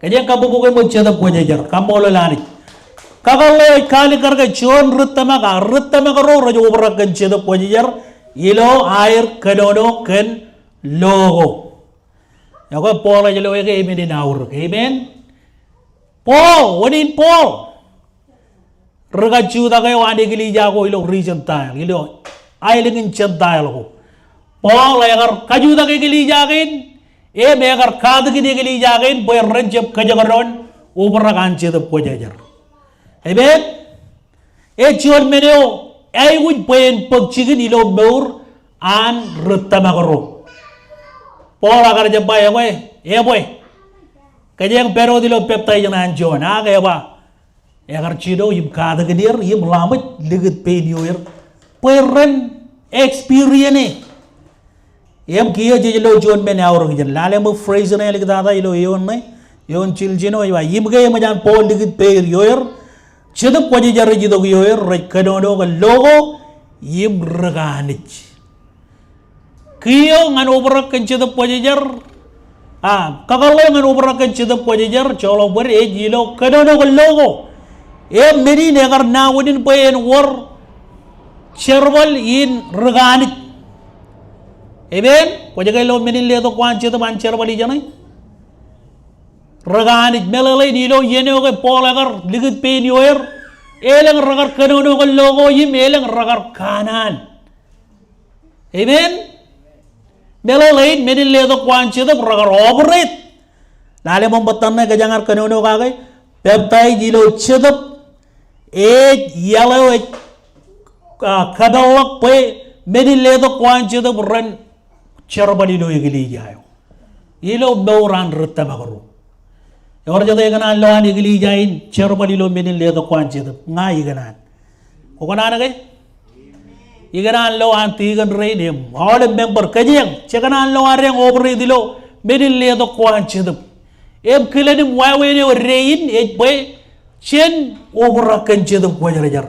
Kōjeañ kabbokbok eṃōj Jetōb Kwōjarjar. Kaṃṃoolol Anij. Kakōḷḷe eo ej kaalikkar ke juon ri tōmak, a ri tōmak ro rej obrak kōn Jetōb Kwōjarjar ilo aer kōnono kōn lo ko. Ekwe Paul ej lo ke emen in aorōk. Amen. Paul, wōn in Paul? Ri kajutak eo an eklejia ko ilo ri Gentile, ilo aelōñ in Gentile ko. Paul ekar kajutak eklejia kein, im ekar katakin eklejia kein bwe ren jab kōjekdọọn obrak an Jetōb Kwōjarjar. Amen. Ej juon men eo aikuj bwe en bōk jikin ilo mour an ri tōmak ro. Paul ekar jab ba, ebwe, ebwe, kōjeañ pād wōt ilo peptaij ṇe an Jon, ak ej ba, ekar jino im katakin er im ḷaṃōj likūt pein ioer bwe ren experience e. Im kiiō jej lo juon men eaorōk ijeṇ. Lale ṃōk phrase ṇe āliktata ilo eoon ṇe, eoon jiljino ej ba, im ke eṃōj an bọọl likūt peid ioer, Jetōb Kwōjarjar ej itok ioer, rej kōnono kōn lo ko im ri-Anij. Kiiō ñan obrak kōn Jetōb Kwōjarjar, a, kakōḷḷe ñan obrak kōn Jetōb Kwōjarjar, joḷọk bōd ej ilo kōnono kōn lo ko. Im men in ekar naan in bwe en wōr jerbal in ri-Anij. Amen. Kwōj ke lo men in letok ko an Jetōb an jerbal ijeṇe? Ri-Anij. Meḷeḷein ilo iien eo ke Paul ekar likūt pein ioer, elōñ rekar kōnono kōn lo ko im elōñ rekar kanaan. Amen. Meḷeḷein men in letok ko an Jetōb rekar operate. Lale ṃōṃ bōttan ṇe kōjeañ ar kōnono kake, peptaij ilo Jetōb ej iaḷ eo ej, a, kōpeḷḷọk bwe men in letok ko an Jetōb ren jerbal ilo eklejia eo. Ilo mour an ri tōmak ro. Ewōr jet ekōṇaan lo an eklejia in jerbal ilo men in letok ko an Jetōb? Ña ikōṇaan. Kwō kōṇaan ke? Ikōṇaan lo an tikōn rein im aolep member kōjeañ, jekōṇaan lo adeañ operate ilo men in letok ko an Jetōb. Im kilen im wāween eo dein ej bwe jen obrak kōn Jetōb Kwōjarjar.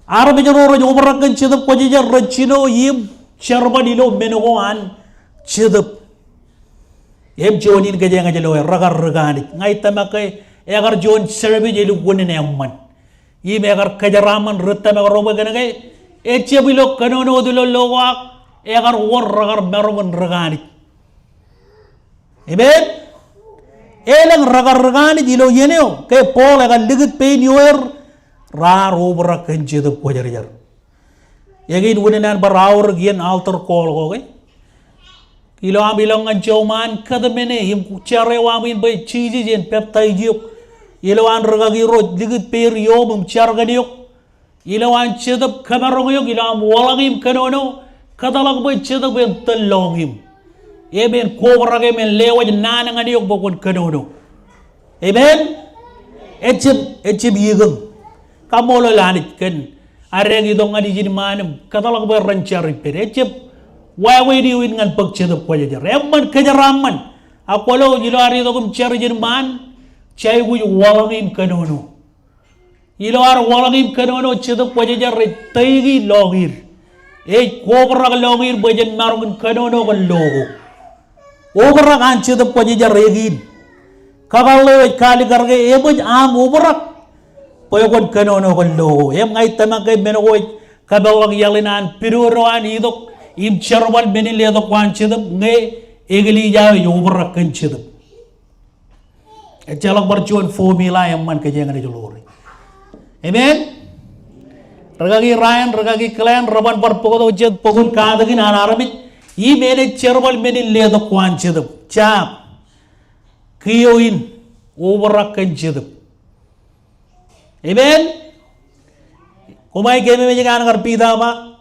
Armej ro rej obrak kōn Jetōb Kwōjarjar rej jino im jerbal ilo men ko an Jetōb. Im juon in kōjeañ ej lo e, rekar ri-Anij. Ña ij tōmak ke ekar juon service elukkuun in eṃṃan. Im ekar kōjeraaṃṃan ri tōmak ro bwe kōnke ejjab ilo kōnono wōt ilo lo ko ak ekar wōr rekar maroñ in ri-Anij. Amen. Elōñ rekar ri-Anij ilo iien eo ke Paul ekar likūt pein ioer raar obrak kōn Jetōb Kwōjarjar. Eñin unin an bar aorōk iien altar call ko ke. Ilo aṃ ilọk ñan joṃ an kōtmāne im jar eo aṃ in bwe Jisōs en peptaij eok. Ilo an rikaki ro likūt peid ioṃ im jar kōn eok. Ilowaan Jetōb kōmaroñ eok, ilo aṃ waḷọk im kōnono, kōtḷọk bwe Jetōb en tōl lọñiṃ. Im en kobrak im en lewōj naan ñan eok bwe kwōn kōnono. Amen? Ejjab, ejjab ikōñ. Kaṃṃoolol Anij kōn adeañ itok ñan ijin ṃaan im kōtḷọk bwe ren jar ippād. Ejjab wāween eo in ñan bōk Jetōb Kwōjarjar. Eṃṃan kōjeraaṃṃan. Ak kwōlo ilo ad itok im jar ijin ṃaan, jej aikuj waḷọk im kōnono. Ilo ad waḷọk im kōnono, Jetōb Kwōjarjar ej tōiki lọñiid. Ej kobrak lọñiid bwe jen maroñ in kōnono kōn lo ko. Obrak an Jetōb Kwōjarjar eñin. Kakōḷḷe eo ej kaalikkar ke eṃōj aṃ obrak bwe kwōn kōnono kōn lo ko. Im ña ij tōmak ke men ko ej kapeḷḷọk iaḷ in an pidodo an itok im jerbal men in letok ko an Jetōb ñe eklejia eo ej obrak kōn Jetōb. Ejjeḷọk bar juon formula eṃṃan kōjeañ naaj ḷoore. Amen? Rikaki Ryan, rikaki Glenn, reban bar bōktok jet bok in katakin an armej, im enaaj jerbal men in letok ko an Jetōb. Jab. Kiiō in, obrak kōn Jetōb. Amen? Koṃ ij keememej ke an kar Piter ba,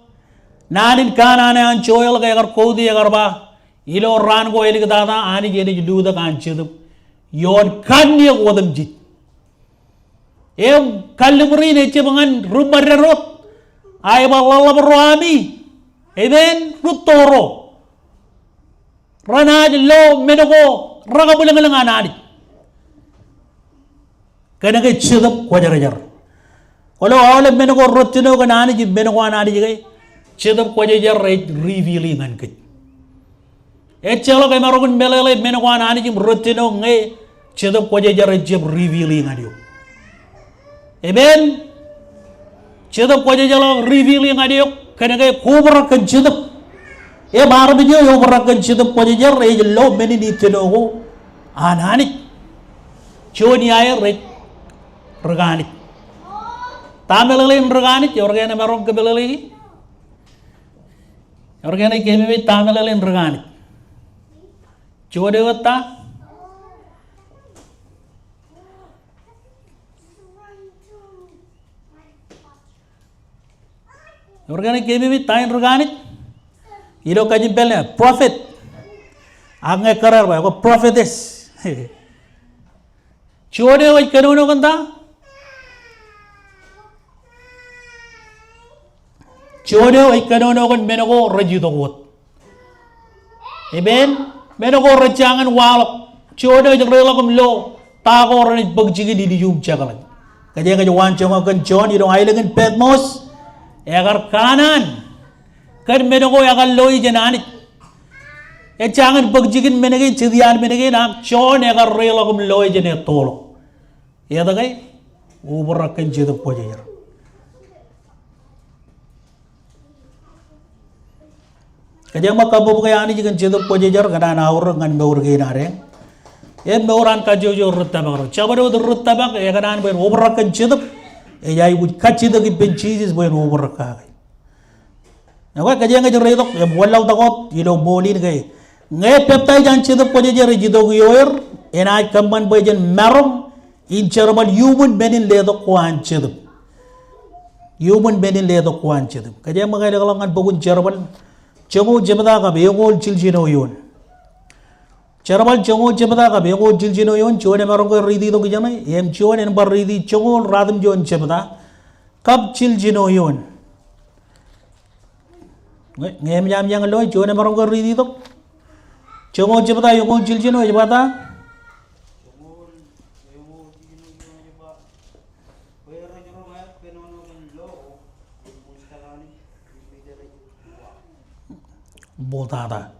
naan in kanaan eo an Joel ke ekar quote e ekar ba, ilo raan ko āliktata Anij enaaj lutōk an Jetōb ioon kanniōk otemjej. Im kalliṃur in ejjab ñan ri ṃōded wōt, a ej ba ḷōḷḷap ro ami. Amen? Rūtto ro. Renaaj lo men ko rekabwilōñlōñ an Anij. Kōnke Jetōb Kwōjarjar. Kwōlo aolep men ko rūtto kōn Anij im men ko an Anij ke, Jetōb Kwōjarjar ej reveal e ñan kōj. Ejjeḷọk emaroñ in meḷeḷe men ko an Anij im rūtto ñe Jetōb Kwōjarjar ejjab reveal e ñan eok. Amen. Jetōb Kwōjarjar ḷọk reveal e ñan eok, kōnke kwō obrak kōn Jetōb. Im armej eo eobrak kōn Jetōb Kwōjarjar ej lo men in ittino ko an Anij. Juon iaer ej ri-Anij. Ta meḷeḷein ri-Anij, ewōr ke enaaj maroñ ke meḷeḷeiki? Ewōr ke enaaj keememej ta meḷeḷein ri-Anij? Juon eo ta? Ewōr ke enaaj keememej ta in ri-Anij? Ilo kajimpel ṇe, prophet. Ak ñe kōrā bar ba, ko prophetess. Juon eo ej kōnono kōn ta? Juon eo ej kōnono kōn men ko rej itok wōt. Amen. Men ko rej jañin waḷọk. Juon eo ej reiḷọk im lo ta ko renaaj bōk jikin ilju im jekḷaj. Kōjeañ ej waan joñak kōn Jon ilo aelōñ in Patmos. Ekar kanaan kōn men ko ekar lo ijin Anij. Ej jañin bōk jikin men kein, jet iaan men kein, ak Jon ekar reiḷọk im lo ijin ettoḷọk. Etke? Obrak kōn Jetōb Kwōjarjar. Kōjeañ ṃōk kabbokbok eo Anij kōn Jetōb Kwōjarjar kōn an aorōk ñan mour kein adeañ. Im mour an kajjojo ri tōmak ro. Jabdewōt ri tōmak ekōṇaan bwe en obrak kōn jetōb. Ej aikuj kajjitōk ippān Jisōs bwe en obrak kake. Ekwe, kōjeañ ej reitok im wanlaḷtak wōt ilo ṃool in ke ñe peptaij an Jetōb Kwōjarjar ej itok ioer, enaaj kōṃṃan bwe jen maroñ in jerbal iuṃwin men in letok ko an jetōb. Iuṃwin men in letok ko an jetōb. Kōjeañ ṃōk elōkḷọk ñan bok in Jerbal joñoul jebta kab eñoul jiljino eoon. Jerbal joñoul jebta kab eñoul jiljino eoon, juon emaroñ ke riiti tok ijeṇe, im juon en bar riiti joñoul ratimjuon jebta kab jiljino eoon. Ñe, ñe emōj aṃ ijeṇ lo, juon emaroñ ke riiti tok. Joñoul jebta eñoul jiljino ej ba ta? Bōtata.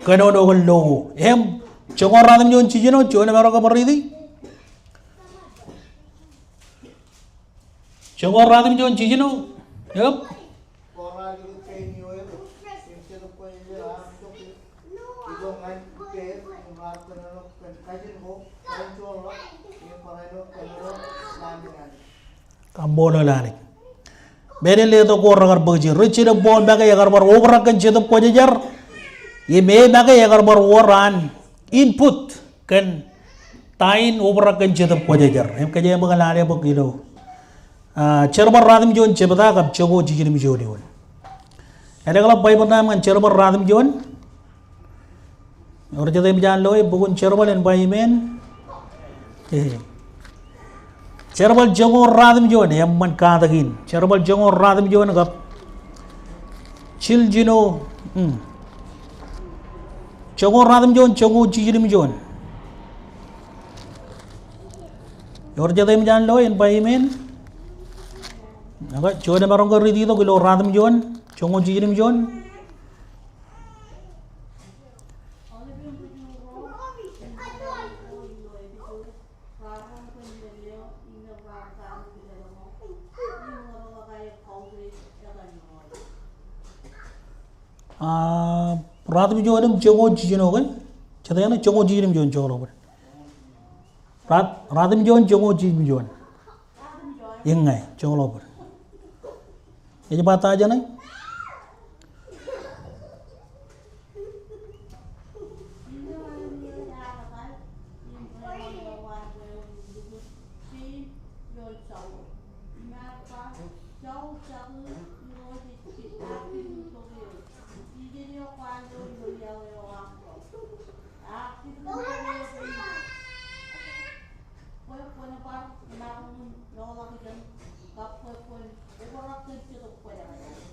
Kōnono kōn lo ko. Im, joñoul ratimjuon jiljino, juon emaroñ ke bar riiti. Joñoul ratimjuon jiljino. Yep. Kaṃṃoolol Anij. Men in letok ko rekar bōk jikin. Ri jilōk Paul make ekar bar obrak kōn Jetōb Kwōjarjar. Im e make ekar bar wōr an input kōn ta in obrak kōn Jetōb Kwōjarjar. Im kōjeañ ṃōk lale bōk ilo, ah, Jerbal ratimjuon jebta kab joñoul jiljino juon eoon. Elōkḷọk Baibōḷ ṇe aṃ ñan Jerbal ratimjuon. Ewōr jet eṃōj an loe bok in Jerbal en ba amen. Jerbal joñoul ratimjuon, eṃṃan katak in. Jerbal joñoul ratimjuon kab jiljino, hmm. Joñoul ratimjuon, joñoul jiljino juon. Ewōr jet eṃōj an loe en ba amen. Ak juon emaroñ ke riiti tok ilo ratimjuon, joñoul jiljino juon. Ah, ratimjuon im joñoul jiljino ke? Jet eṇ joñoul jiljino juon joḷọk bōd. Rat-, ratimjuon joñoul jiljino juon. Iññā, joñoul bōd. Ej ba ta jeṇe?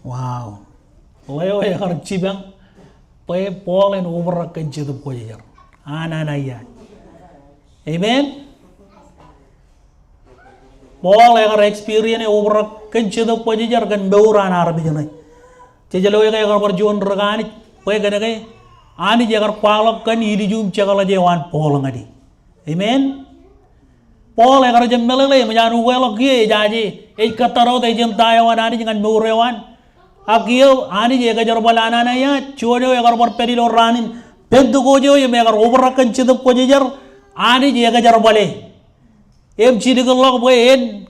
Wow. Ḷeo ekar jipañ bwe Paul en obrak kōn Jetōb Kwōjarjar. Ananaia. Amen. Paul ekar experience obrak kōn Jetōb Kwōjarjar kōn mour an armej ṇe. Jej lo ke ekar bar juon ri-Anij, bwe kōnke Anij ekar kwaḷọk kōn ilju im jekḷaj eo an Paul ñan e. Amen. Paul ekar jab meḷeḷe, eṃōj an ukeḷọk kiiō, ejaje, ej kōttad wōt ejān ta eo an Anij ñan mour eo an. Ak kiiō, Anij ekajerbal Ananaia, juon eo ekar bar pād ilo raan in Pentekost eo im ekar obrak kōn Jetōb Kwōjarjar, Anij ekajerbale. Im jilkinḷọk bwe en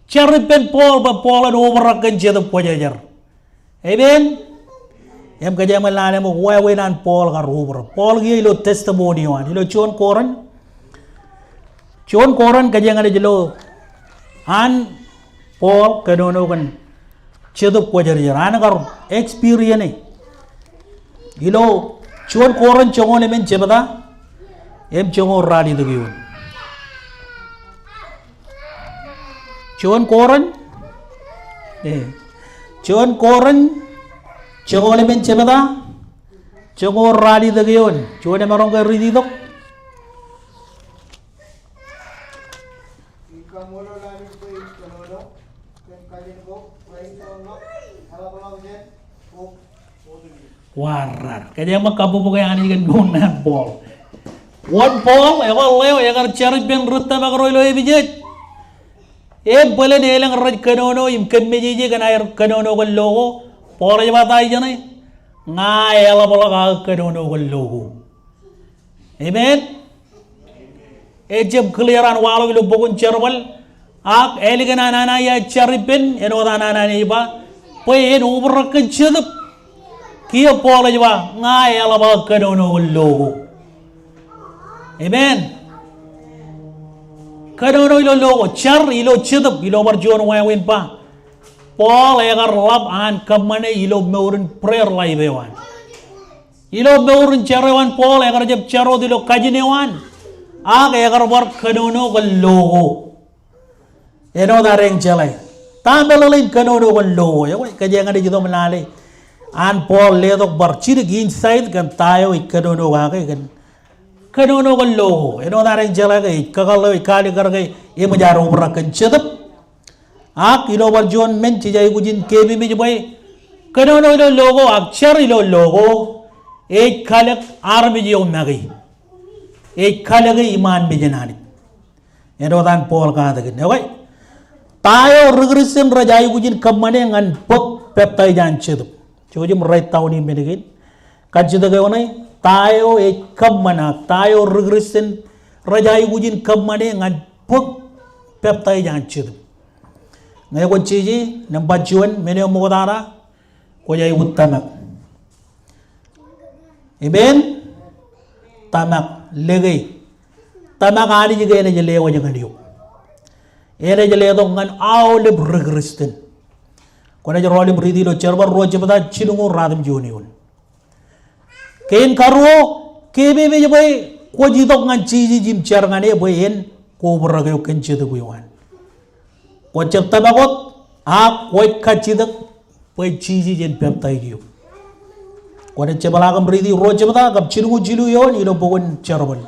jar ippān Paul bwe Paul en obrak kōn Jetōb Kwōjarjar. Amen. Im kōjeañ ṃōk lale ṃōk wāween an Paul kar obrak. Paul kiiō ilo testimony eo an. Ilo juon Korint. Juon Korint kōjeañ ej lo an Paul kōnono kōn Jetōb Kwōjarjar. An kar experience e. Ilo juon Korint joñoul emān jebta. Im joñoul ralitōk eoon. Juon Korint. Eh. Juon Korint, joñoul emān jebta, joñoul ralitōk eoon. Juon emaroñ ke riiti tok. Warrar. Kōjeañ ṃōk kabbokbok e Anij kōn mour ṇe an Paul. Wōn Paul, ekwe ḷeo, ekar jar ippān ri tōmak ro ilo Epesōs. Im bōlen elōñ rej kōnono im kōmmejeje kōn aer kōnono kōn lo ko. Paul ej ba ta ijeṇe? Ña eḷapḷọk aō kōnono kōn lo ko. Amen. Ejjab clear an waḷọk ilo bok in Jerbal. Ak ālikin an Anania ej jar ippān, āinwōt an Anania ej ba, bwe en obrak kōn Jetōb. Kiiō Paul ej ba, ña eḷap aō kōnono kōn lo ko. Amen. Kōnono ilo lo ko, jar ilo Jetōb, ilo bar juon wāween ba. Paul ekar ḷap an kōṃṃane ilo mour in prayer life eo an. Ilo mour in jar eo an Paul, ekar jab jar wōt ilo kajin eo an. Ak ekar bar kōnono kōn lo ko. Āinwōt ad eñjeḷā. Ta meḷeḷein kōnono kōn lo ko? Ekwe, kōjeañ naaj itok im lale an Paul letok bar jidik insight kōn ta eo ej kōnono kake kōn kōnono kōn lo ko. Āinwōt ad eñjeḷā ke ej kakōḷḷe eo ej kaalikkar ke eṃōj ad obrak kōn Jetōb. Ak ilo bar juon men jej aikuj in keememej bwe kōnono ilo lo ko ak jar ilo lo ko ej kalōk armej eo make. Ej kalōke iṃaan mejān Anij. Āinwōt an Paul katakin. Ekwe, ta eo ri Kristian rej aikuj in kōṃṃane ñan bōk peptaij an Jetōb? Jouj im write down e men kein. Kajjitōk eo ṇe, ta eo ej kōṃṃan ak ta eo ri Kristian rej aikuj in kōṃṃane ñan bōk peptaij an Jetōb? Ñe kwōj jeje, nōṃba juon, men eo ṃoktata, kwōj aikuj tōmak. Amen. Tōmak, lōke. Tōmak Anij ke enaaj lewōj ñan eok. Enaaj letok ñan aolep ri Kristian. Kwōnaaj rọọl im riiti ilo Jerbal ruo jebta jilñuul ratimjuon eoon. Kein karuo, keememej bwe kwōj itok ñan Jisōs im jar ñan e bwe en kwō obrak eok kōn Jetōb eo an. Kwō jab tōmak wōt, ak kwōj kajjitōk bwe Jisōs en peptaij eok. Kwōnaaj jepḷaak im riiti ruo jebta kab jilñuul jilu eoon ilo bok in Jerbal.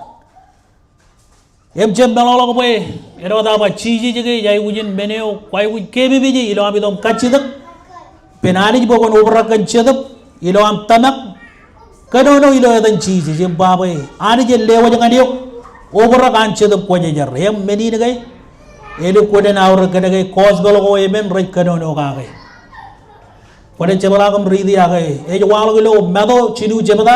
Im jab meḷọkḷọk bwe āinwōt aō ba Jisōs ke ej aikuj in men eo kwaikuj keememeje ilo aṃ itok im kajjitōk ippān Anij bwe kwōn obrak kōn Jetōb ilo aṃ tōmak. Kōnono ilo etan Jisōs im ba bwe Anij en lewōj ñan eok obrak an Jetōb Kwōjarjar. Im men in ke elukkuun aorōk kōnke gospel ko emān rej kōnono kake. Kwōnaaj jepḷaak im riiti ak ej waḷọk ilo Matu jilu jebta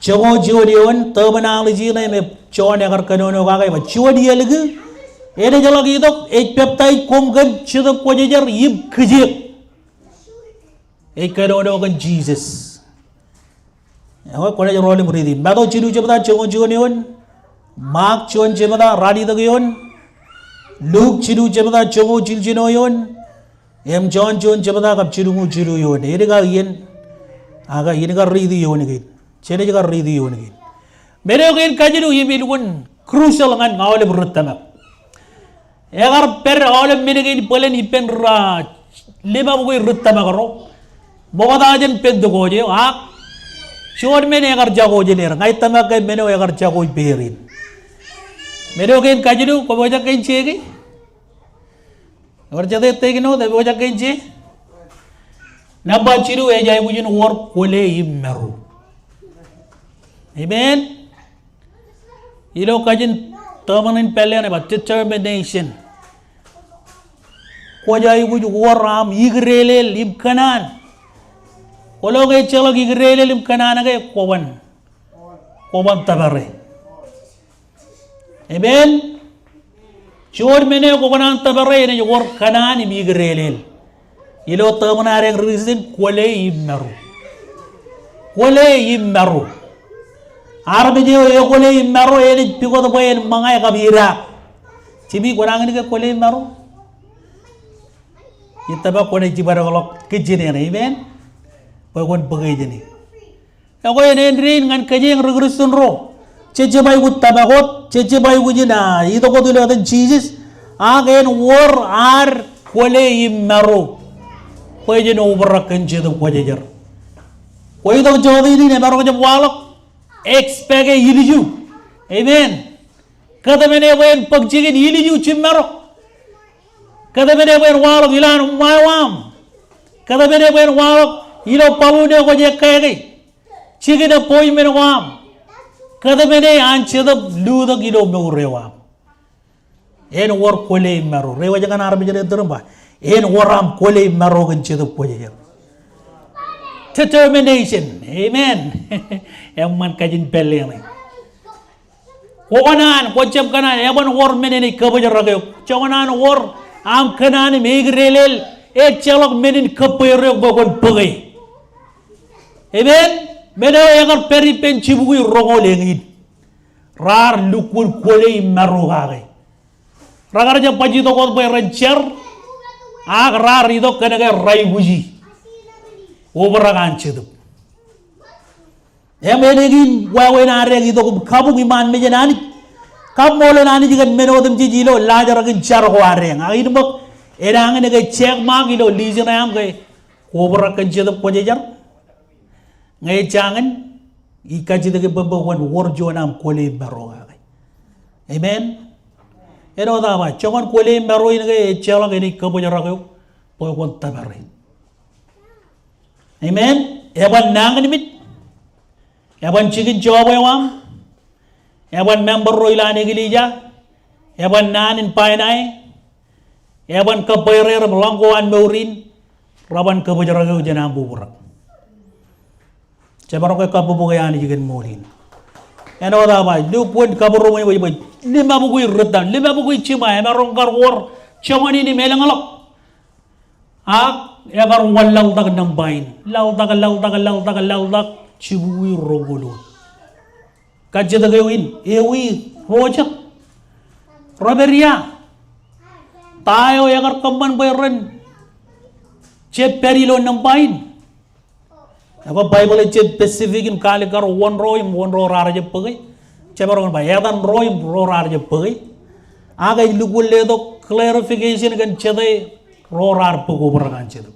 joñoul juon eoon, terminology ṇe me John ekar kōnono kake, ej ba juon elōñ enaaj ḷak itok, ej peptaij koṃ kōn Jetōb Kwōjarjar im kijeek. Ej kōnono kōn Jisōs. Ekwe, kwōnaaj rọọl im riiti. Matu jilu jebta joñoul juon eoon, Mark juon jebta ralitōk eoon, Luk jilu jebta joñoul jiljino eoon, im John juon jebta kab jilñuul jilu eoon. Enaaj kar iien, ak enaaj kar riiti eoon kein. Jenaaj kar riiti eoon kein. Men eo kein kajilu im elukkuun crucial ñan aolep ri tōmak. Ekar pād aolep men kein bōlen ippān ri, a, limabukwi ri tōmak ro ṃokta jān Pentekost eo, ak juon men ekar jako jān er. Ña ij tōmak ke men eo ekar jako ippāer in. Men eo kein kajilu, kwōpojak ke in je ke? Ewōr jete take note, ewōr jete take note? Nōṃba jilu, ej aikuj in wōr kwōle im maro. Amen. Ilo kajin tōmōn in pālle ṇe ej ba determination. Kwōj aikuj wōr aṃ ikrelel im kōṇaan. Kwōlo ke ejjeḷọk ikrelel im kōṇaan ke kwōban, kwōban tōpare. Amen. Juon men eo kwō kōṇaan tōpare enaaj wōr kōṇaan im ikrelel. Ilo tōmōn ad eñ ri Kristian, kwōle im maro. Kwōle im maro. Armej eo ekwōle im maro enaaj pukot bwe en ṃōñā kab idaak. Jimmy, kwōnañin ke kwōle im maro? Ij tōmak kwōnaaj jibadekḷọk kajjien eṇ, amen. Bwe kwōn bōk e jāne. Ekwe, āindein ñan kōj eñ ri Kristian ro, jej jab aikuj tōmak wōt, jej jab aikuj in, a, itok wōt ilo etan Jisōs, ak en wōr ad kwōle im maro. bwe jen obrak kōn Jetōb Kwōjarjar. Kwōj itok jota in, emaroñ jab waḷọk, expect e ilju. Amen. Kōtmāne bwe en bōk jikin ilju jiṃṃaro. Kōtmāne bwe en waḷọk ilo an ṃweo aṃ. Kōtmāne bwe en waḷọk ilo balloon eo kwōj ekkā ke. Jikin appointment ko aṃ. Kōtmāne an Jetōb lutōk ilo mour eo aṃ. En wōr kwōle im maro. Reiwōj ñan armej eo rej tūrūṃ ba, en wōr aṃ kwōle im maro kōn Jetōb Kwōjarjar. Determination. Amen. Eṃṃan kajin pālle ṇe. Kwō kōṇaan, kwō jab kōṇaan, eban wōr men in kabōjrak eok. Joñan an wōr aṃ kōṇaan im eklejlel, ejjeḷọk men in kōbbeer eok bwe kwōn bōke. Amen. Men eo ekar pād ippān jibukwi roñoul eñin. Raar lukkuun kwōle im maro kake. Rekar jab baj itok wōt bwe ren jar, ak raar itok kōnke raikuji obrak an Jetōb. Im eñin wāween ad itok im kabuñ iṃaan mejān Anij. Kaṃṃoolol Anij kōn men otemjej ilo laajrak in jar ko ad eñ. Ak in ṃōk enañin ke check mark ilo lijin eo aṃ ke kwō obrak kōn Jetōb Kwōjarjar. Ñe ejañin, ij kajjitōk bwe kwōn wōr juon aṃ kwōle im maro kake. Amen. Āinwōt aō ba, joñan kwōle im maro in ke ejjeḷọk enaaj kabōjrak eok bwe kwōn tōpare. Amen. Eban nañinmej. Eban jikin job eo aṃ. Eban member ro ilowaan eklejia. Eban naan in bainae. Eban kōbbeer er im ḷọk ko an mour in. Reban kabōjrak eok jān aṃ bubrak. Jemaroñ ke kabbokbok e Anij kōn ṃool in. Āinwōt aō ba, lukkuun kabūroṃōj bwe, bwe limabukwi ri tōl, limabukwi jiṃa, emaroñ kar wōr joñan in im elōñḷọk. Ak ekar wōr laḷtak nōṃba in. Laḷtak, laḷtak, laḷtak, laḷtak, jibukwi roñoul wōt. Kajjitōk eo in, ewi ro jet? Ro pād ia? Ta eo ekar kōṃṃan bwe ren jab pād ilo nōṃba in? Ekwe Baibōḷ ej jab specific im kaalikkar wōn ro im wōn ro raar jab bōke. Jemaroñ ba etan ro im ro raar jab bōke. Ak ej lukkuun letok clarification kōn jete ro raar bōk obrak an Jetōb.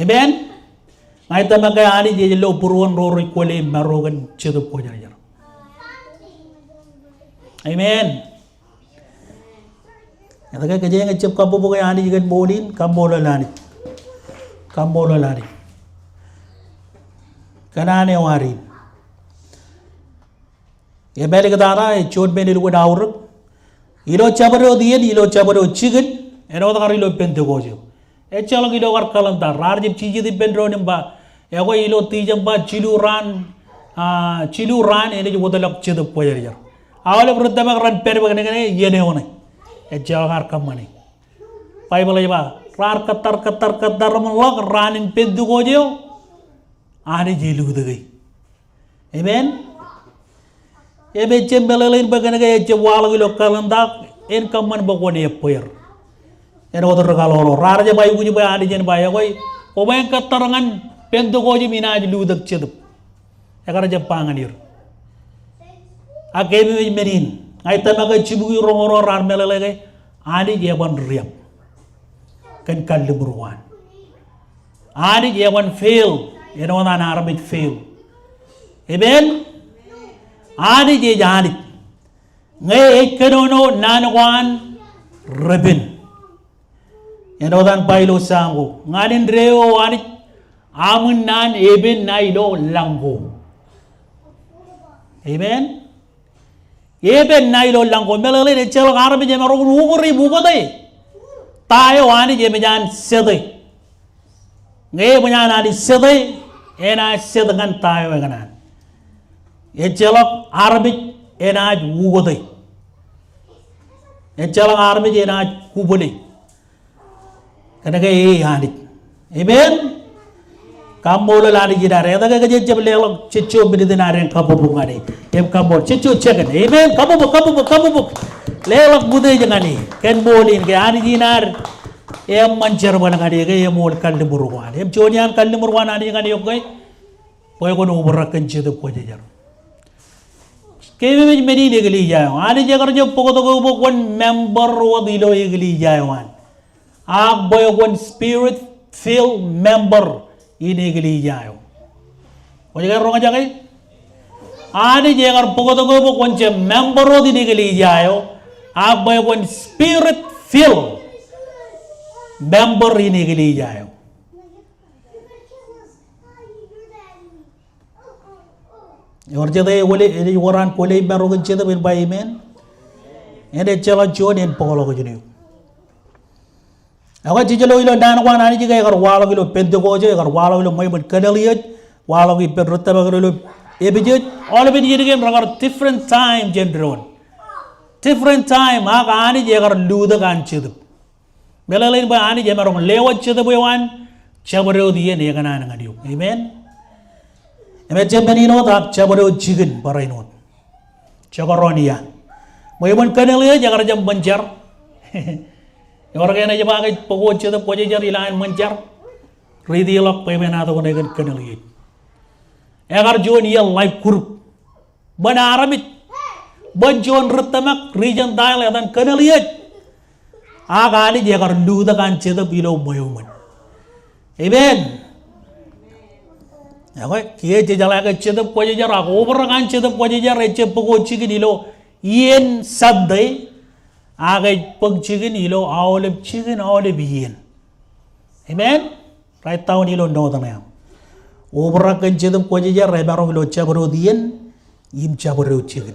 Amen. Ña ij tōmak ke Anij ej lo būruon ro rej kwōle im maro kōn Jetōb Kwōjarjar. Amen. Etke kōjeañ ejab kabbokbok e Anij kōn ṃool in? Kaṃṃoolol Anij. Kaṃṃoolol Anij. Kōṇaan eo ad in. Ej mālōtlōt tata, ej juon men elukkuun aorōk. Ilo jabdewōt iien, ilo jabdewōt jikin, āinwōt kar ilo Pentekost eo. Ejjeḷọk ilo kar kalendar, raar jab jijet ippān doon im ba, ekwe ilo Tijeṃba jilu raan, ah, jilu raan enaaj wōtlọk Jetōb Kwōjarjar. Aolep ri tōmak ren pād bwe kōnke iien eo ṇe. Ejjeḷọk ar kōṃṃane. Baibōḷ ej ba, raar kōttar, kōttar, kōttar im ḷọk raan in Pentekost eo, Anij elutōke. Amen. Im ejjab meḷeḷein bwe kōnke ejjab waḷọk ilo kalendar, en kōṃṃan bwe kwōn ebbeer. Āinwōt ri kaḷoḷo, raar jab aikuj bwe Anij en ba, ekwe, kwō bwe en kōttar ñan Pentekost im inaaj lutōk Jetōb. Ekar jab ba ñan er. Ak keememej men in, ña ij tōmak ke jibukwi roñoul ro raar meḷeḷe ke, Anij eban riab kōn kalliṃur ko an. Anij eban fail, āinwōt an armej fail. Amen. Anij ej Anij. Ñe ej kōnono naan ko an repen. Āinwōt an ba ilo Sam ko, ñan indeeo Anij, aṃ naan epen ṇae ilo lañ ko. Amen. Epen ṇae ilo lañ ko, meḷeḷein ejjeḷọk armej emaroñ in ukōt im ukōte ta eo Anij eṃōj an sete. Ñe eṃōj an Anij sete, enaaj set ñan ta eo ekōṇaan. Ejjeḷọk armej enaaj ukōte. Ejjeḷọk armej enaaj kubōle. Kōnke e Anij. Amen. Kaṃṃoolol Anij in ad. Etke kōjeañ jab leḷọk jejjo minit in ad en kabbokbok ñan e? Im kaṃṃoolol. Jejjo second. Amen. Kabbokbok, kabbokbok, kabbokbok. Leḷọk utiej ñan e kōn ṃool in ke Anij in ad eṃṃan jerbal ñan e ke eṃool kalliṃur ko an. Im juon iaan kalliṃur ko an Anij ñan eok ke bwe kwōn obrak kōn Jetōb Kwōjarjar. Keememej men in eklejia eo. Anij ekar jab bōktok eok bwe kwōn member wōt ilo eklejia eo an. Ak bwe kwōn spirit fill member in eklejia eo. Kwōj ke roñjake? Anij ekar bōktok eok bwe kwōn jab member wōt in eklejia eo, ak bwe kwōn spirit fill member in eklejia eo. Ewōr jet ej kwōle, ej wōr an kwōle im maroñ in jetōb, en ba amen. En ejjeḷọk juon, en bōkḷọk jān eok. Ak ej jejjeḷọk ilo naan ko an Anij ke ekar waḷọk ilo Pentekost eo, ekar waḷọk ilo ṃweo eṃṃan Kanelliōj, waḷọk ippān ri tōmak ro ilo Epesōs, aolepen iien kein rekar different time jān doon. Different time, ak Anij ekar lutōk an jetōb. Meḷeḷein bwe Anij emaroñ lewōj jetōb eo an jabdewōt iien ekōṇaan ñan eok. Amen. Im ejjab men in wōt ak jabdewōt jikin barāinwōt. Jekdọọn ia. Ṃweo eṃṃan Kanelliōj ekar jab ṃōn jar. Ewōr ke enaaj ba ke ej bōk wōt Jetōb Kwōjarjar ilowaan ṃōn jar? Riiti ḷọk bwebwenato ko ṇe kōn Kanelliōj. Ekar juon iien life group. Ṃōn armej. Ṃōn juon ri tōmak, ri Gentile, etan Kanelliōj. Ak Anij ekar lutōk an jetōb ilo ṃweo eṃṃan. Amen. Ekwe, kiiō jejeḷā ke Jetōb Kwōjarjar ak obrak an Jetōb Kwōjarjar ejjab bōk wōt jikin ilo iien Sunday, ak ej bōk jikin ilo aolep jikin aolep iien. Amen. Write down ilo note ṇe aṃ. Obrak kōn Jetōb Kwōjarjar emaroñ ilo jabdewōt iien im jabdewōt jikin.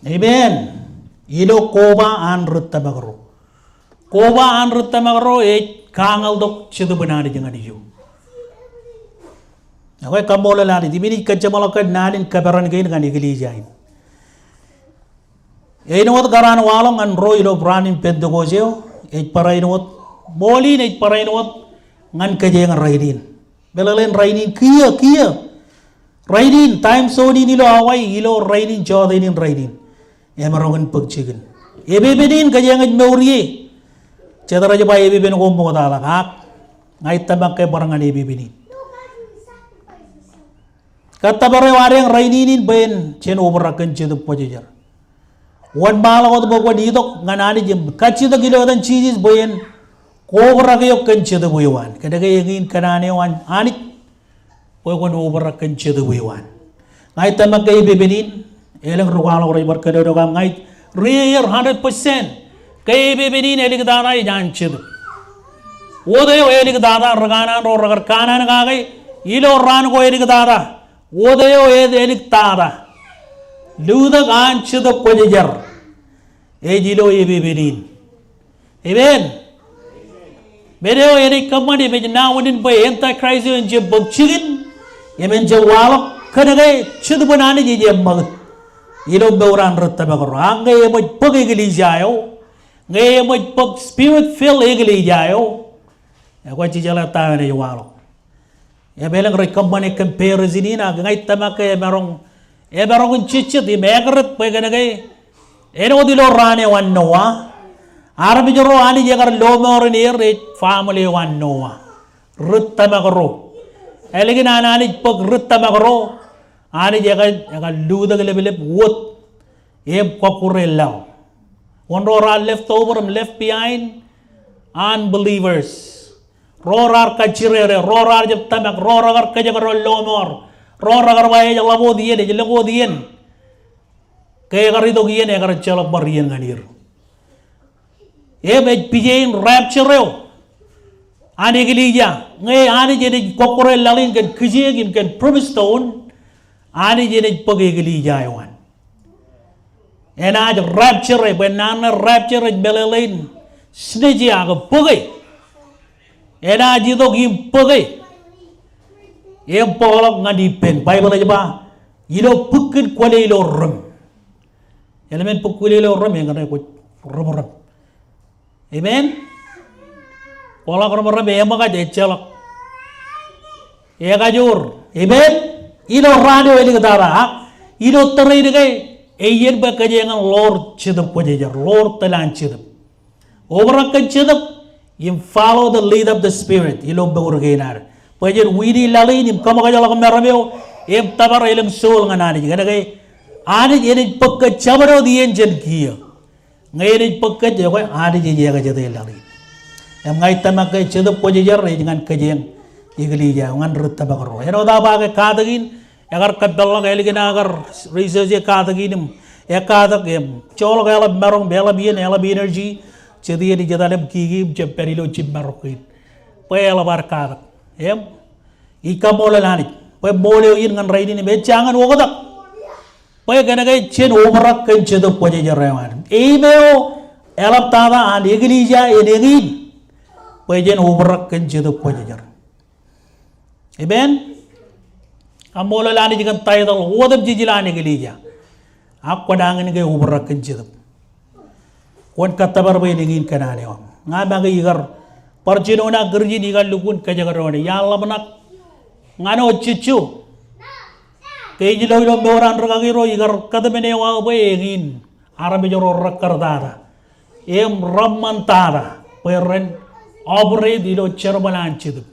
Amen. Ilo koba an ri tōmak ro. Koba an ri tōmak ro ej kañōltok Jetōb in Anij ñan ijo. Ekwe, kaṃṃoolol Anij. Im inaaj kōjeṃḷọk kōn naan in kaperan kein ñan eklejia in. Āinwōt kar an waḷọk ñan ro ilo raan in Pentekost eo, ej barāinwōt, ṃool in ej barāinwōt ñan kōj eñ rainin. Meḷeḷein rainin kiiō, kiiō. Rainin, time zone in ilo Hawaii, ilo rainin, jọteen in rainin. Emaroñ in bōk jikin. Epepen in kōjeañ ej mour ie. Jet rej ba epepen ko ṃoktaḷọk, ak ña ij tōmak ke bar ñan epepen in. Kōttōpar eo ad eñ rainin in bwe en jen obrak kōn Jetōb Kwōjarjar. Wōnṃaanḷọk wōt bwe kwōn itok ñan Anij im kajjitōk ilo etan Jisōs bwe en kobrak eok kōn Jetōb eo an. Kōnke eñin kōṇaan eo an Anij bwe kwōn obrak kōn Jetōb eo an. Ña ij tōmak ke epepen in, elōñ ri kwaḷọk rej bar kōnono kōm, ña ij reier hundred percent ke epepen in eliktata ej an Jetōb. Wōt eo eliktata, ri kanaan ro rekar kanaan kake, ilo raan ko eliktata. Wōt eo eliktata. Lutōk an Jetōb Kwōjarjar ej ilo epepen in. Amen. Men eo enaaj kōṃṃan im ej naan unin bwe Antichrist eo en jab bōk jikin, im en jab waḷọk kōnke Jetōb in Anij ej eṃṃakūt ilo mour an ri tōmak ro. Ak ñe eṃōj bōk eklejia eo, ñe eṃōj bōk spirit fill eklejia eo, ekwe jejeḷā ta eo enaaj waḷọk. Im elōñ rej kōṃṃane comparison in, ak ña ij tōmak ke emaroñ, emaroñ in jejjet im accurate bwe kōnke āinwōt ilo raan eo an Noah, armej ro Anij ekar lọmọọren er ej family eo an Noah. Ri tōmak ro. Ālikin an Anij bōk ri tōmak ro, Anij ekar, ekar lutōk leplep wōt im kọkkure laḷ. Wōn ro raar left over im left behind? Unbelievers. Ro raar kajjirere, ro raar jab tōmak, ro rekar kōjekdọọn lọmọọr, ro rekar ba ej ḷap wōt iien, ej lōñ wōt iien. Ke ekar itok iien, ekar ejjeḷọk bar iien ñan er. Im ej pije in rapture eo an eklejia, ñe Anij enaaj kọkkure laḷ in kōn kijeek im kōn brimstone, Anij enaaj bōk eklejia eo an. Enaaj rapture e, bwe naan ṇe rapture ej meḷeḷein snatch e ak bōke. Enaaj itok im bōke. Im bōkḷọk ñan ippān. Baibōḷ ej ba, ilo bukkin kwōle ilo rōm. Eḷmen bukkwōle ilo rōm, eñṇe kwōj rōmrōm. Amen. Kwōḷak rōmrōm, eṃōkaj, ejjeḷọk. Ekajoor. Amen. Ilo raan eo eliktata, ak ilo tōre in ke, eien bwe kōjeañ in ḷoor Jetōb Kwōjarjar, ḷoor tōl an Jetōb. Obrak kōn Jetōb, im follow the lead of the Spirit ilo mour kein ad. Bwe jen wini laḷ in im kōṃōkajḷọk meram eo, im tōpar elōñ soul ñan Anij. Kōnke Anij enaaj bōk kōj jabdewōt iien jān kiiō. Ñe enaaj bōk kōj, ekwe Anij ej ekjete laḷ in. Im ña ij tōmak ke Jetōb Kwōjarjar ej ñan kōjeañ eklejia eo, ñan ri tōmak ro. Āinwōt aō ba ke katak in, ekar kōppeḷḷọk ālikin aō kar research e katak in im, ekatak im, joḷọk eḷap maroñ, eḷap iien, eḷap energy, jet iien ij etal im kiki im jab pād ilo jimmarok kein. Bwe eḷap ad katak. Im, ij kaṃṃoolol Anij. Bwe ṃool eo in ñan rainin im ejjañin oktak. Bwe kōnke jen obrak kōn Jetōb Kwōjarjar eo an. Eim eo eḷaptata an eklejia en eñin. Bwe jen obrak kōn Jetōb Kwōjarjar. Amen. Kaṃṃoolol Anij kōn title, otemjej ilowaan eklejia. Ak kwōnañin ke obrak kōn Jetōb. Kwōn kōttōpar bwe en eñin kōṇaan eo aṃ. Ña make ikar bar jinoin aō Kūrjin ikar lukkuun kōjekdọọn e. Iar ḷōmṇak ñan ojejjo. Ke ij lo ilo mour an rikaki ro ikar kōtmāne eo aō bwe eñin armej ro rekkar tata im reṃṃan tata bwe ren operate ilo jerbal an Jetōb.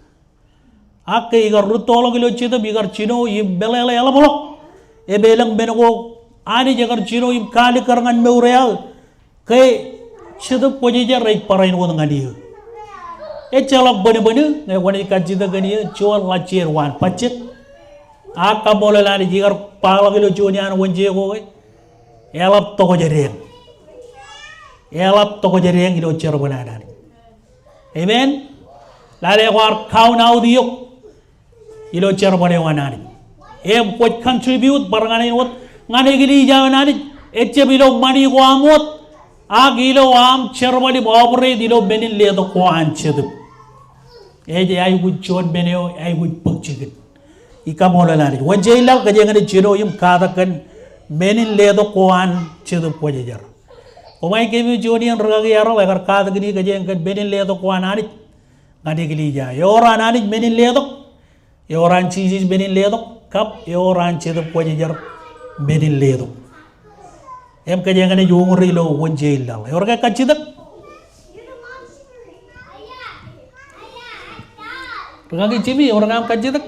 Ak ke ikar rūttoḷọk ilo Jetōb ikar jino im meḷeḷe eḷapḷọk. Im elōñ men ko Anij ekar jino im kaalikkar ñan mour eo aō. Ke Jetōb Kwōjarjar ej barāinwōt ñan eō. Ejjeḷọk bōnbōn, ñe kwōnaaj kajjitōk kōn eō, juon ḷajjien waan bajjek. Ak kaṃṃoolol Anij ikar kwaḷọk ilo juon iaan Wōnje ko ke. Eḷap tokjān eō. Eḷap tokjān eō ilo jerbal an Anij. Amen. Lale kwaar count out eok ilo jerbal eo an Anij. Im kwōj contribute bar ñan āinwōt ñan eklejia eo an Anij. Ejjab ilo ṃani ko aṃ wōt. Ak ilo aṃ jerbal im operate ilo men in letok ko an Jetōb. Ej aikuj juon men eo aikuj bōk jikin. Ij kaṃṃoolol Anij. Wōnje in laḷ kōjeañ naaj jino im katak kōn men in letok ko an Jetōb Kwōjarjar. Koṃij keememej juon iien rikaki Erol ekar katakin kōjeañ kōn men in letok ko an Anij ñan eklejia. Ewōr an Anij men in letok, ewōr an Jisōs men in letok, kab ewōr an Jetōb Kwōjarjar men in letok. Im kōjeañ naaj uñūri ilo Wōnje in laḷ. Ewōr ke kajjitōk? Rikaki Jimmy, ewōr ke aṃ kajjitōk?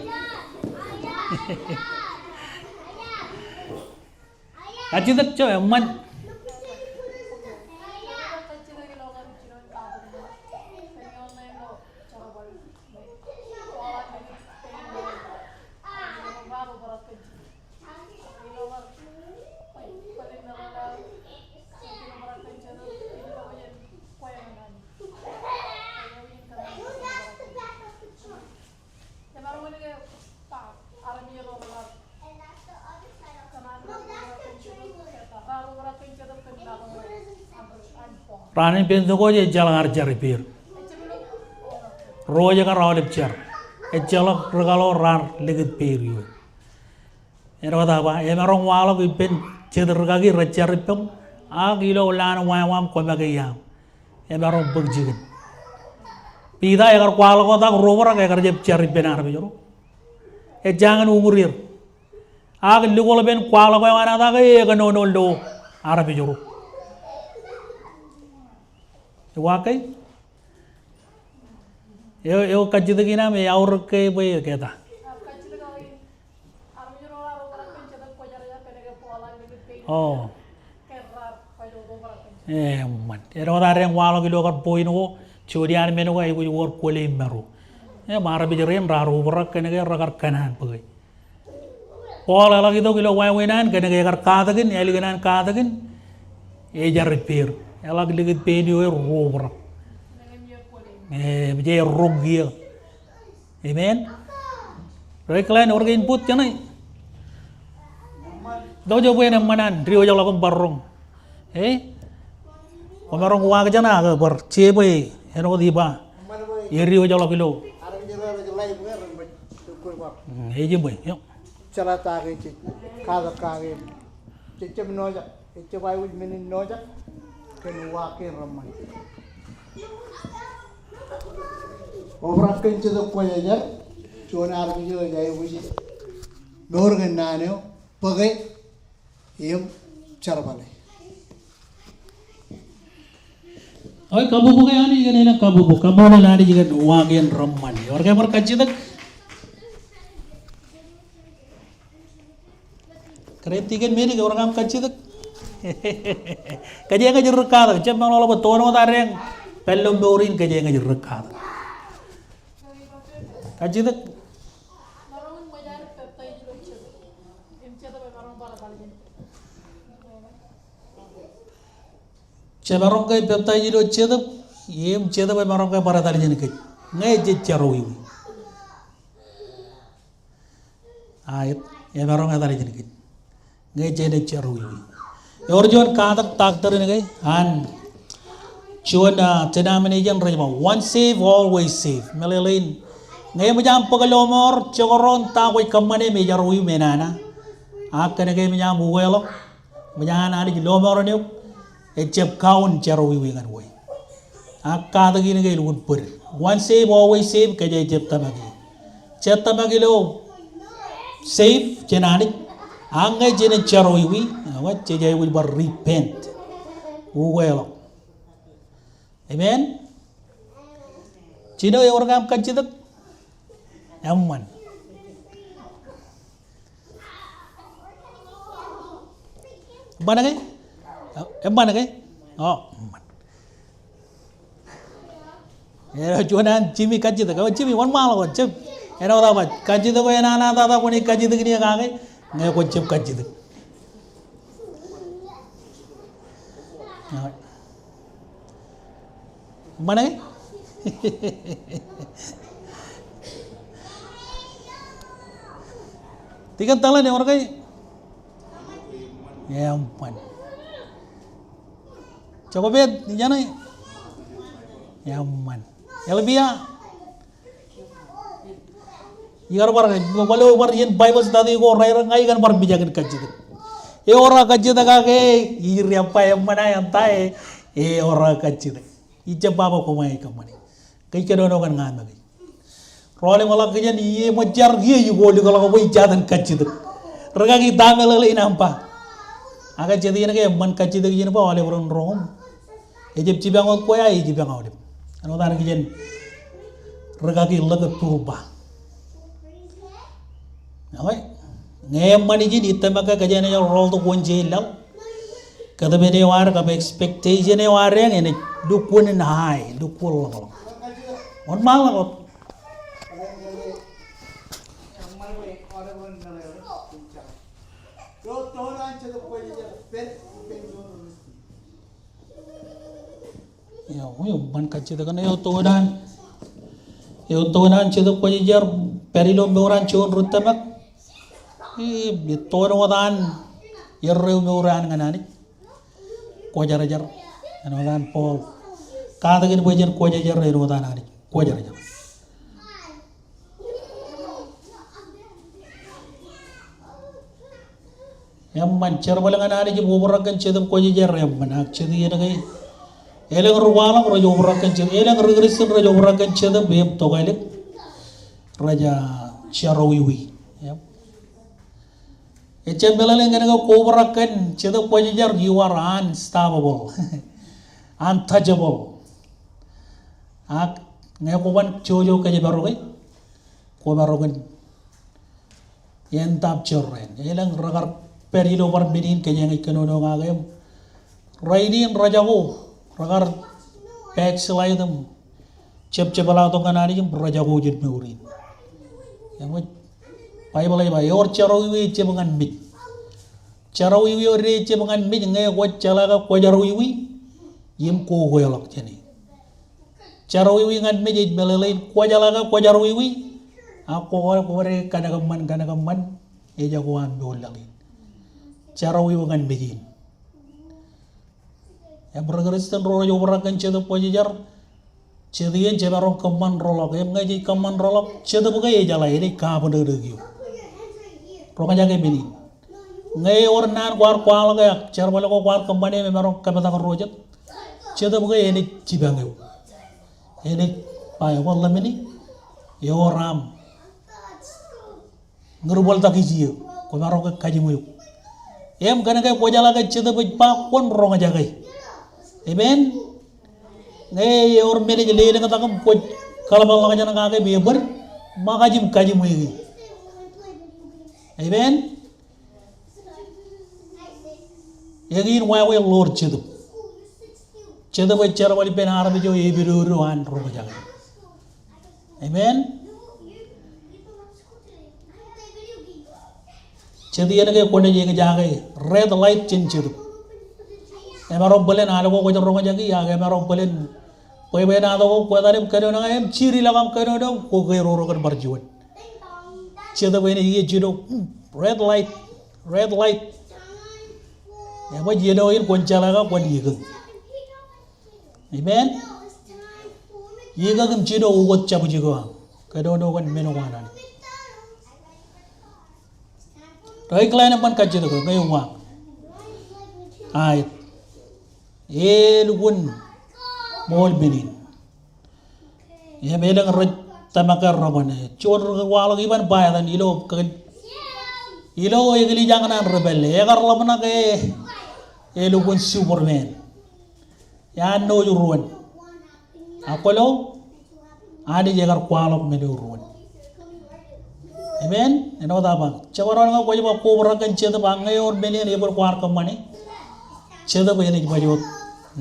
Kajjitōk jo, eṃṃan. Raan in Pentekost ejjeḷọk ad jar ippāer. Ro ej kar aolep jar. Ejjeḷọk ri kaḷoor raar likūt peid ioe. Āinwōt aō ba, emaroñ waḷọk ippān jet rikaki rej jar ippaṃ, ak ilo lowaan wāween aṃ kwō make iaam. Emaroñ bōk jikin. Piter ekar kwaḷọk wōt ak ri obrak ekar jab jar ippān armej ro. Ejjañin uñūr er. Ak likūtḷọk ippān kwaḷọk eo an aō ta ke ekōnono lo armej ro. Ewōr ke? Eo, eo kajjitōk in aṃ, ej aorōk ke bwe ke ta? O. Eṃṃan. Āinwōt ad eñ waḷọk ilo kar point ko, juon iaan men ko aikuj wōr kwōle im maro. Im armej rein raar obrak kōn ke rekar kōṇaan bōke. Paul eḷak itok ilo wāween an, kōn ke ekar katakin, ālikin an katakin, ejar ippāer. Eḷak likūt pein ioer ro obrak. Im je roñ kiiō. Amen. Ri Glenn, ewōr ke input jeṇe? Tok jo bwe en eṃṃan an diwōjḷọk im bar roñ. E? Kwōmaroñ uwaak jeṇe ak bar je bwe āinwōt iba. Ediwōjḷọk ilo. Mm, ej bwe, yep. Jeḷā ta ke jej katak kake. Jej jab nojak. Ejjab aikuj men in nojak kōn uwaak kein reṃṃan. Obrak kōn Jetōb Kwōjarjar, juon armej eo ej aikuj mour kōn naan eo, bōke im jerbale. Eo, kabuñbuñ e Anij kōn elōñ kabuñbuñ, kaṃṃoolol Anij kōn uwaak in reṃṃan. Ewōr ke bar kajjitōk? Kōrā Tikōn Medik, ewōr ke aṃ kajjitōk? Kōjeañ ej ri katak, jab meḷọkḷọk bwe toon wōt ad eñ Pād ilo mour in kōjeañ ej ri katak. Kajjitōk. Jemaroñ ke peptaij ilo Jetōb, im Jetōb emaroñ ke bar etal jān kōj. Ñe jej jerawiwi. Aet, emaroñ etal jān kōj. Ñe jenaaj jerawiwi. Ewōr juon katak doctrine ke, an juon, ah, denomination rej ba, once saved, always saved. Meḷeḷein. Ñe eṃōj aṃ bōk lọmọọr, jekdọọn ta kwōj kōṃṃane im ejerawiwi me nana. Ak kōnke eṃōj aṃ ukeḷọk, eṃōj an Anij lọmọọren eok, ejjab count jerawiwi ñan kwe. Ak katak in ke elukkuun bōd. Once saved, always saved, kōjeañ ejjab tōmak ie. Jej tōmak ilo saved jān Anij. Ak ñe jenaaj jerawiwi, ak jej aikuj bar repent. Ukeḷọk. Amen. Jino, ewōr ke aṃ kajjitōk? Eṃṃan. Eṃṃan ke? Eṃṃan ke? O, eṃṃan. Eo, juon an Jimmy kajjitōk. O, Jimmy, wōnṃaanḷọk wōt, Jim. Āinwōt aō ba, kajjitōk eo enana tata kwōnaaj kajjitōk ṇe kake, ñe kwōj jab kajjitōk. Eṃṃan ke? Tikōn Taḷen, ewōr ke? Eṃṃan. Jokbed, ijeṇe? Eṃṃan. Elbia? Ikar bar, bar, bar iien Bible study ko rairōk ña ikar bar mejān kajjitōk. Ewōr aō kajjitōk kake, ij riab ba eṃṃan aō, etan, ewōr aō kajjitōk. Ij jab ba bwe koṃij kōṃṃane. Kōj kōnono kōn ña make. Ro ḷe ṃōḷọk kijen, eṃōj jar kiiō ij ko likḷọk bwe ij jatōn kajjitōk. Rikaki ta meḷeḷein aṃ ba. Ak jet iien ke eṃṃan kajjitōk ijin bwe aolep ren roñoul. Ejab jipañ wōt kwe, a ej jipañ aolep. Āinwōt an kijen rikaki ḷōkōt tuḷ ba. Ñe eṃṃan ijin, ij tōmak ke kōjeañ ej rọọltok wōn jein laḷ. Kōtmān eo ad kab expectation eo ad eñ enaaj lukkuun in high, lukkuun ḷōñḷōñ. Wōnṃaanḷọk wōt. Eo, eo, eṃṃan kajjitōk ṇe, eo, toon an. Eo, toon an Jetōb Kwōjarjar pād ilo mour an juon ri tōmak. Im, ej toon wōt an erreo mour an ñan Anij. Kwōjarjar. Āinwōt an Paul. Katakin bwe jen kwōjarjar āinwōt an Anij. Kwōjarjar. Eṃṃan, jerbal ñan Anij im obrak kōn Jetōb Kwōjarjar eṃṃan, ak jet iien ke elōñ ri kwaḷọk rej obrak kōn Jetōb, elōñ ri Kristian rej obrak kōn Jetōb im tokālik rej, ah, jerọwiwi. Yep. Ejjab meḷeḷe ñe ke kwō obrak kōn Jetōb Kwōjarjar, you are unstoppable, untouchable. Ak ñe kwō ban jojo kōjparoke, kwō maroñ in end up jorrāān. Elōñ rekar pād ilo bar men in kōjeañ ej kōnono kake im rainin rejako, rekar backslide im jab jepḷaaktok ñan Anij im rejako jān mour in. Eṃōj, Baibōḷ ej ba, ewōr jerọwiwi ejjab ñan mej. Jerọwiwi eo dān ejjab ñan mej, ñe kwō jeḷā ke kwōjarwiwi, im kwō ukeḷọk jāne. Jerọwiwi ñan mej ej meḷeḷein kwō jeḷā ke kwōjarwiwi, ak kwō, kwō, kwō dān kōn kōṃṃan, kōn kōṃṃan, ejako aṃ mour laḷ in. Jerọwiwi ñan mej in. Im ri Kristian ro rej obrak kōn Jetōb Kwōjarjar, jet iien jemaroñ kōṃṃan roḷọk, im ñe jej kōṃṃan roḷọk, Jetōb ke ejeḷā, enaaj kabwinōdōk eok. Roñjake men in. Ñe ewōr naan kwaar kwaḷọk e ak jerbal ko kwaar kōṃṃane im emaroñ kōpetak ro jet, Jetōb ke enaaj jipañ eok. Enaaj ba, eokwe ḷōmṇe, ewōr aṃ ñūrbōḷtak ijin, kwōmaroñ ke kajiṃwe eok. Im kōn ke kwō jeḷā ke Jetōb ej ba kwōn roñjake. Amen. Ñe ewōr men ej lelōñtak im kwōj kaḷapḷọk jān kake im ebōd, ṃōkaj im kajiṃwe ke. Amen. Eñin wāween ḷoor Jetōb. Jetōb ej jerbal ippān armej eo epidodo an roñjake. Amen. Jet iien ke kwōnaaj eñjake red light jān Jetōb. Emaroñ bōlen al ko kwōj roñjaki, ak emaroñ bōlen bwebwenato ko kwōj etal im kōnono ñan, im jirilọk aṃ kōnono, kwō keroro kōn bar juon. Jetōb enaaj iiō jino, hmm, red light, red light. Eṃōj iien eo in kwōn jeḷā ke kwōn ikōñ. Amen. Ikōñ im jino ukōt jabjiko aṃ kōnono kōn men ko an Anij. Recline eṃṃan kajjitōk eo, ñe uwaak. Aet. Elukkuun ṃool men in. Im elōñ rej tōmak ke reban, juon ri kwaḷọk iban ba etan ilo kōn, ilo eklejia ñan an ri pālle. Ekar ḷōmṇak e, elukkuun Superman. Ear nooj ruōn. Ak kwōlo, Anij ekar kwaḷọk men eo ruōn. Amen. Āinwōt aō ba, jekdọọn ñe kwōj ba kobrak kōn Jetōb ak ñe ewōr men in ebōd kwaar kōṃṃane, Jetōb enaaj baj wōt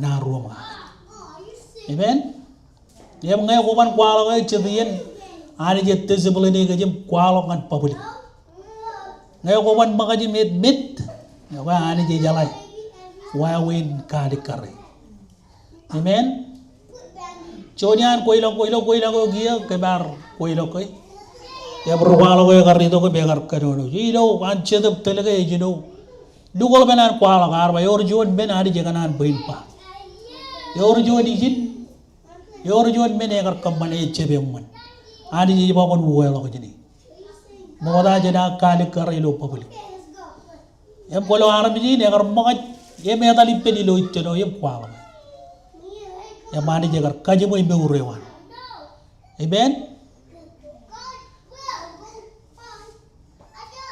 naan ruōṃ. Amen. Im ñe kwō ban kwaḷọk e jet iien, Anij ej discipline e kōj im kwaḷọk ñan public. Ñe kwō ban ṃōkaj im admit, ekwe Anij ejeḷā wāween kaalikkare. Amen. Juon iaan kweilọk, kweilọk, kweilọk eo kiiō, kōm ar kweilọk ke. Im ri kwaḷọk eo ekar itok im ekar kōnono. Ilo an Jetōb tōl ke ej ilo lukwōḷ men an kwaḷọk, ear ba ewōr juon men Anij ekōṇaan bwe in ba. Ewōr juon ijin, ewōr juon men ekar kōṃṃane ejjab eṃṃan. Anij ej ba kwōn ukeḷọk jāne. Ṃokta jān aō kaalikkare ilo public. Im kwōlo armej in ekar ṃōkaj im etal ippān ilo ijjino im kwaḷọk. Im Anij ekar kajiṃwe mour eo an. Amen.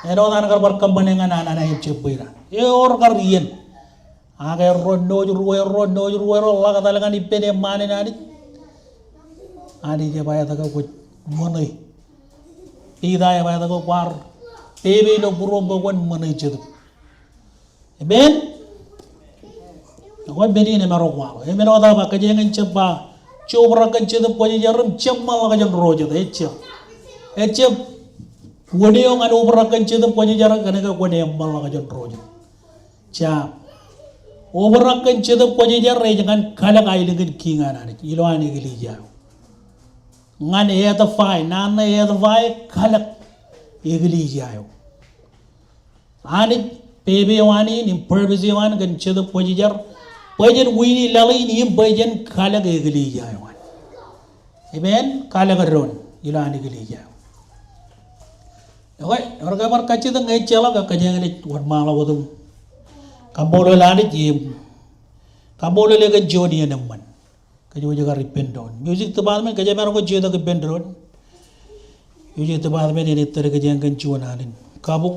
Āinwōt an kar bar kōṃṃane ñan Anana im Sepwira. Ewōr kar iien. Ak erro nooj ruo, erro nooj ruo, erro ḷak etal ñan ippān eṃṃaan in Anij. Anij ej ba etke kwōj ṃōṇe. Piter ej ba etke kwaar pepe ilo būruōṃ bwe kwōn ṃōṇe Jetōb. Amen. Ekwe men in emaroñ kwaḷọk. Im āinwōt aō ba kōjeañ en jab ba, jobrak kōn Jetōb Kwōjarjar im jab ṃōḷḷọk jān ro jet, ejjab. Ejjab wōn eo ñan obrak kōn Jetōb Kwōjarjar kōnke kwōn eṃṃanḷọk jān ro jet. Jab. Obrak kōn Jetōb Kwōjarjar ej ñan kalōk aelōñ in kiiñ an Anij, ilowaan eklejia eo. Ñan edify, naan ṇe edify kalōk eklejia eo. Anij pepe eo an in, im purpose eo an kōn Jetōb Kwōjarjar, bwe jen wini laḷ in im bwe jen kalōk eklejia eo an. Amen. Kalōk doon ilowaan eklejia eo. Ekwe, ewōr ke bar kajjitōk ñe ejjeḷọk, kōjeañ naaj wōnṃaanḷọk wōt im kaṃṃoolol Anij im kaṃṃoolol e kōn juon iien eṃṃan. Kōj wōj kar ippān doon. Music department, kōjeañ maroñ ke jutak ippān doon. Music department enaaj tōl kōjeañ kōn juon alen kabuñ.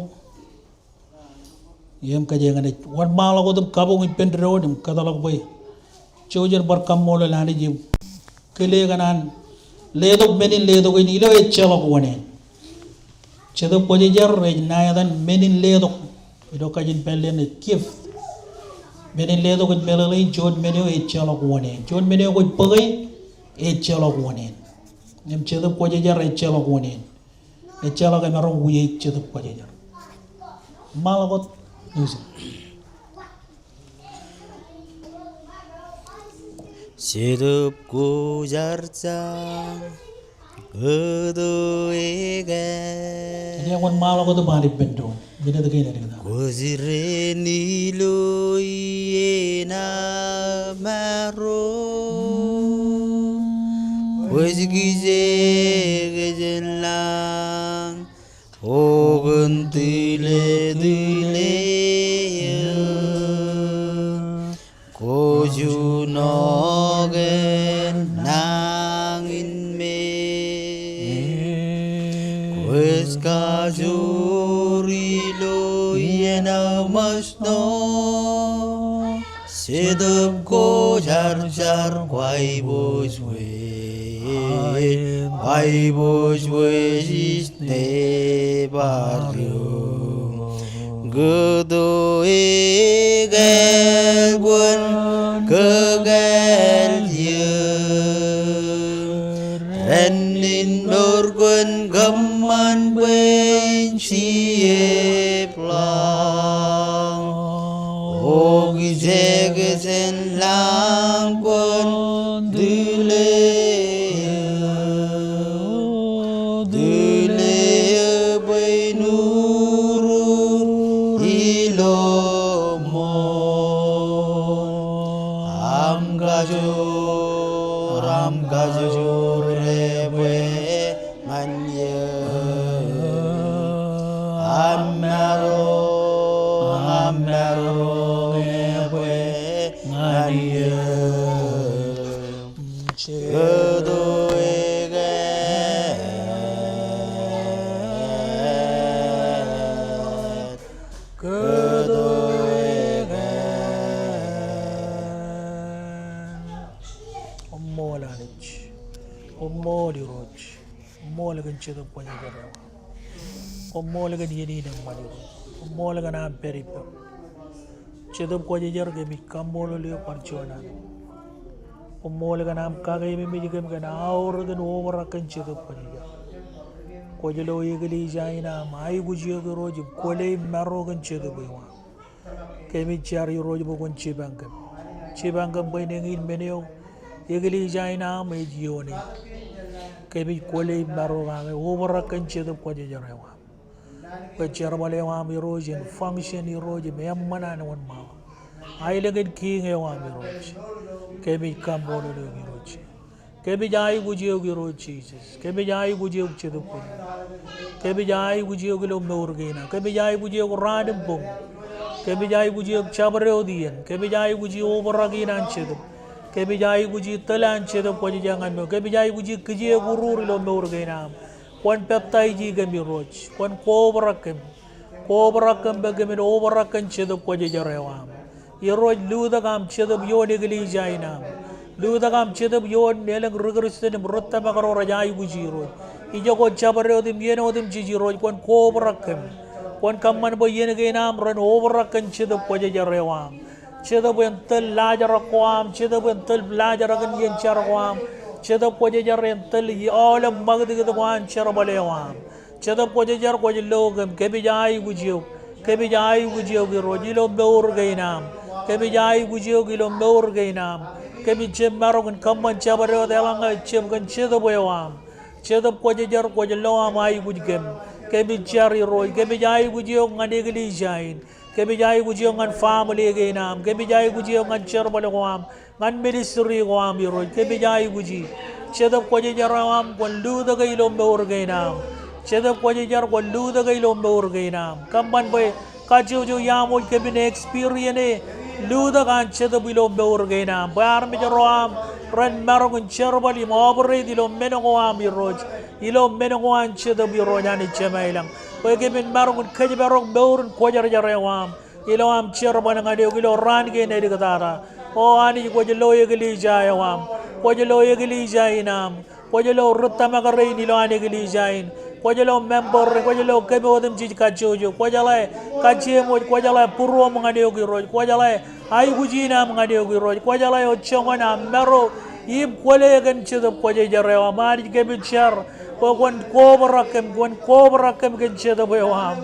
Im kōjeañ naaj wōnṃaanḷọk wōt im kabuñ ippān doon im kōtḷọk bwe jouj jen bar kaṃṃoolol Anij im kile kōn an letok men in letok in ilo ejjeḷọk wōṇāān. Jetōb Kwōjarjar ej ṇa etan men in letok. Ilo kajin pālle ṇe gift. Men in letok ej meḷeḷein juon men eo ejjeḷọk wōṇāān. Juon men eo kwōj bōke ejjeḷọk wōṇāān. Im Jetōb Kwōjarjar ejjeḷọk wōṇāān. Ejjeḷọk emaroñ wiaik Jetōb Kwōjarjar. Ṃaḷọk wōt. Jetōb Kwōjarjar, kōto ekāāl. Ej wōnṃaanḷọk wōt im an ippān doon. Minit kein āliktata. Kwōj ren ilo iien aṃ maroñ. Kwōj kijeek jān lañ. O kōn tile tile eō, kwōj uno kōn nañinmej. Kwōj kajoor ilo iien aṃ ṃōjṇọ. Jetōb Kwōjarjar, kwaiboojoj. Kwaiboojoj ij nebar eok. Kōto ekāāl kwōn kōkā Teksen lañ kwōn tūlō eō, tūlō eō bwe in urur ilo ṃool. Aṃ kajoor, aṃ kajoor ebwe ñan eō. Aṃ maroñ, aṃ maroñ ebwe ñan eō. Jetoe kōn, jetoe kōn. Koṃṃool Anij. Koṃṃool Irooj. Koṃṃool kōn Jetōb Kwōjarjar eo aṃ. Koṃṃool kōn iien in eṃṃan Irooj. Koṃṃool kōn aṃ pād ippem. Jetōb Kwōjarjar, kōmij kaṃṃoolol eok bar juon an. Koṃṃool kōn aṃ kakeememej kōm kōn aorōk in obrak kōn Jetōb Kwōjarjar. Kwōj lo eklejia in aṃ aikuj eok Irooj im kwōle im maro kōn Jetōb eo aṃ. Kōmij jar Irooj bwe kwōn jipañ kōm. Jipañ kōm bwe en eñin men eo eklejia in aṃ ej ioon er. Kōmij kwōle im maro kake obrak kōn Jetōb Kwōjarjar eo aṃ. Bwe jerbal eo aṃ Irooj en function Irooj im eṃṃan an wōnṃaanḷọk. Aelōñ in kiiñ eo aṃ Irooj. Kōmij kaṃṃoolol eok Irooj. Kōmij aikuj eok Irooj Jisōs. Kōmij aikuj eok Jetōb Kwōjarjar. Kōmij aikuj eok ilo mour kein aṃ. Kōmij aikuj eok raan im boñ. Kōmij aikuj eok jabdewōt iien. Kōmij aikuj eok obrak in an Jetōb. Kōmij aikuj eok tōl an Jetōb Kwōjarjar ñan mour. Kōmij aikuj eok kijeek urur ilo mour kein aṃ. Kwōn peptaiji kōm Irooj. Kwōn kobrak kōm. Kobrak kōm bwe kōmin obrak kōn Jetōb Kwōjarjar eo aṃ. Irooj, lutōk aṃ Jetōb ioon eklejia in aṃ. Lutōk aṃ Jetōb ioon elōñ ri Kristian im ri tōmak ro rej aikuji Irooj. Ijoko jabdewōt im iien otemjej Irooj, kwōn kobrak kōm. Kwōn kōṃṃan bwe iien kein aṃ ren obrak kōn Jetōb Kwōjarjar eo aṃ. Jetōb en tōl laajrak ko aṃ, Jetōb en tōl laajrak in iien jar ko aṃ. Jetōb Kwōjarjar en tōl aolep ṃakūtkūt ko an jerbal eo aṃ. Jetōb Kwōjarjar, kwōj lo kōm, kōmij aikuj eok. Kōmij aikuj eok Irooj ilo mour kein aṃ. Kōmij aikuj eok ilo mour kein aṃ. Kōmij jab maroñ in kōṃṃan jabdewōt eḷaññe ejab kōn Jetōb eo aṃ. Jetōb Kwōjarjar, kwōj lo aṃ aikuj kōm. Kōmij jar Irooj, kōmij aikuj eok ñan eklejia in. Kōmij aikuj eok ñan family kein aṃ. Kōmij aikuj eok ñan jerbal ko aṃ. Ñan ministry ko aṃ Irooj, kōmij aikuji. Jetōb Kwōjarjar eo aṃ kwōn lutōke ilo mour kein aṃ. Jetōb Kwōjarjar kwōn lutōke ilo mour kein aṃ. Kōṃṃan bwe kajjojo iaṃ wōj kōmin experience e, lutōk an Jetōb ilo mour kein aṃ. Bwe armej ro aṃ ren maroñ in jerbal im operate ilo men ko aṃ Irooj. Ilo men ko an Jetōb Irooj Anij Jemem ilañ. Bwe kōmin maroñ in kōjparok mour in kwōjarjar eo aṃ. Ilo aṃ jerbal ñan eok ilo raan kein āliktata. O Anij, kwōj lo eklejia eo aṃ. Kwōj lo eklejia in aṃ. Kwōj lo ri tōmak rein ilo an eklejia in. Kwōj lo member, kwōj lo kōm otemjej kajjojo. Kwōjeḷā kajjioñ wōj, kwōjeḷā būruōm ñan eok Irooj. Kwōjeḷā aikuj in aṃ ñan eok Irooj. Kwōjeḷā eo joñan aṃ maro im kwōle kōn Jetōb Kwōjarjar eo aṃ. Anij, kōmij jar bwe kwōn kobrak kōm, kwōn kobrak kōm kōn Jetōb eo aṃ.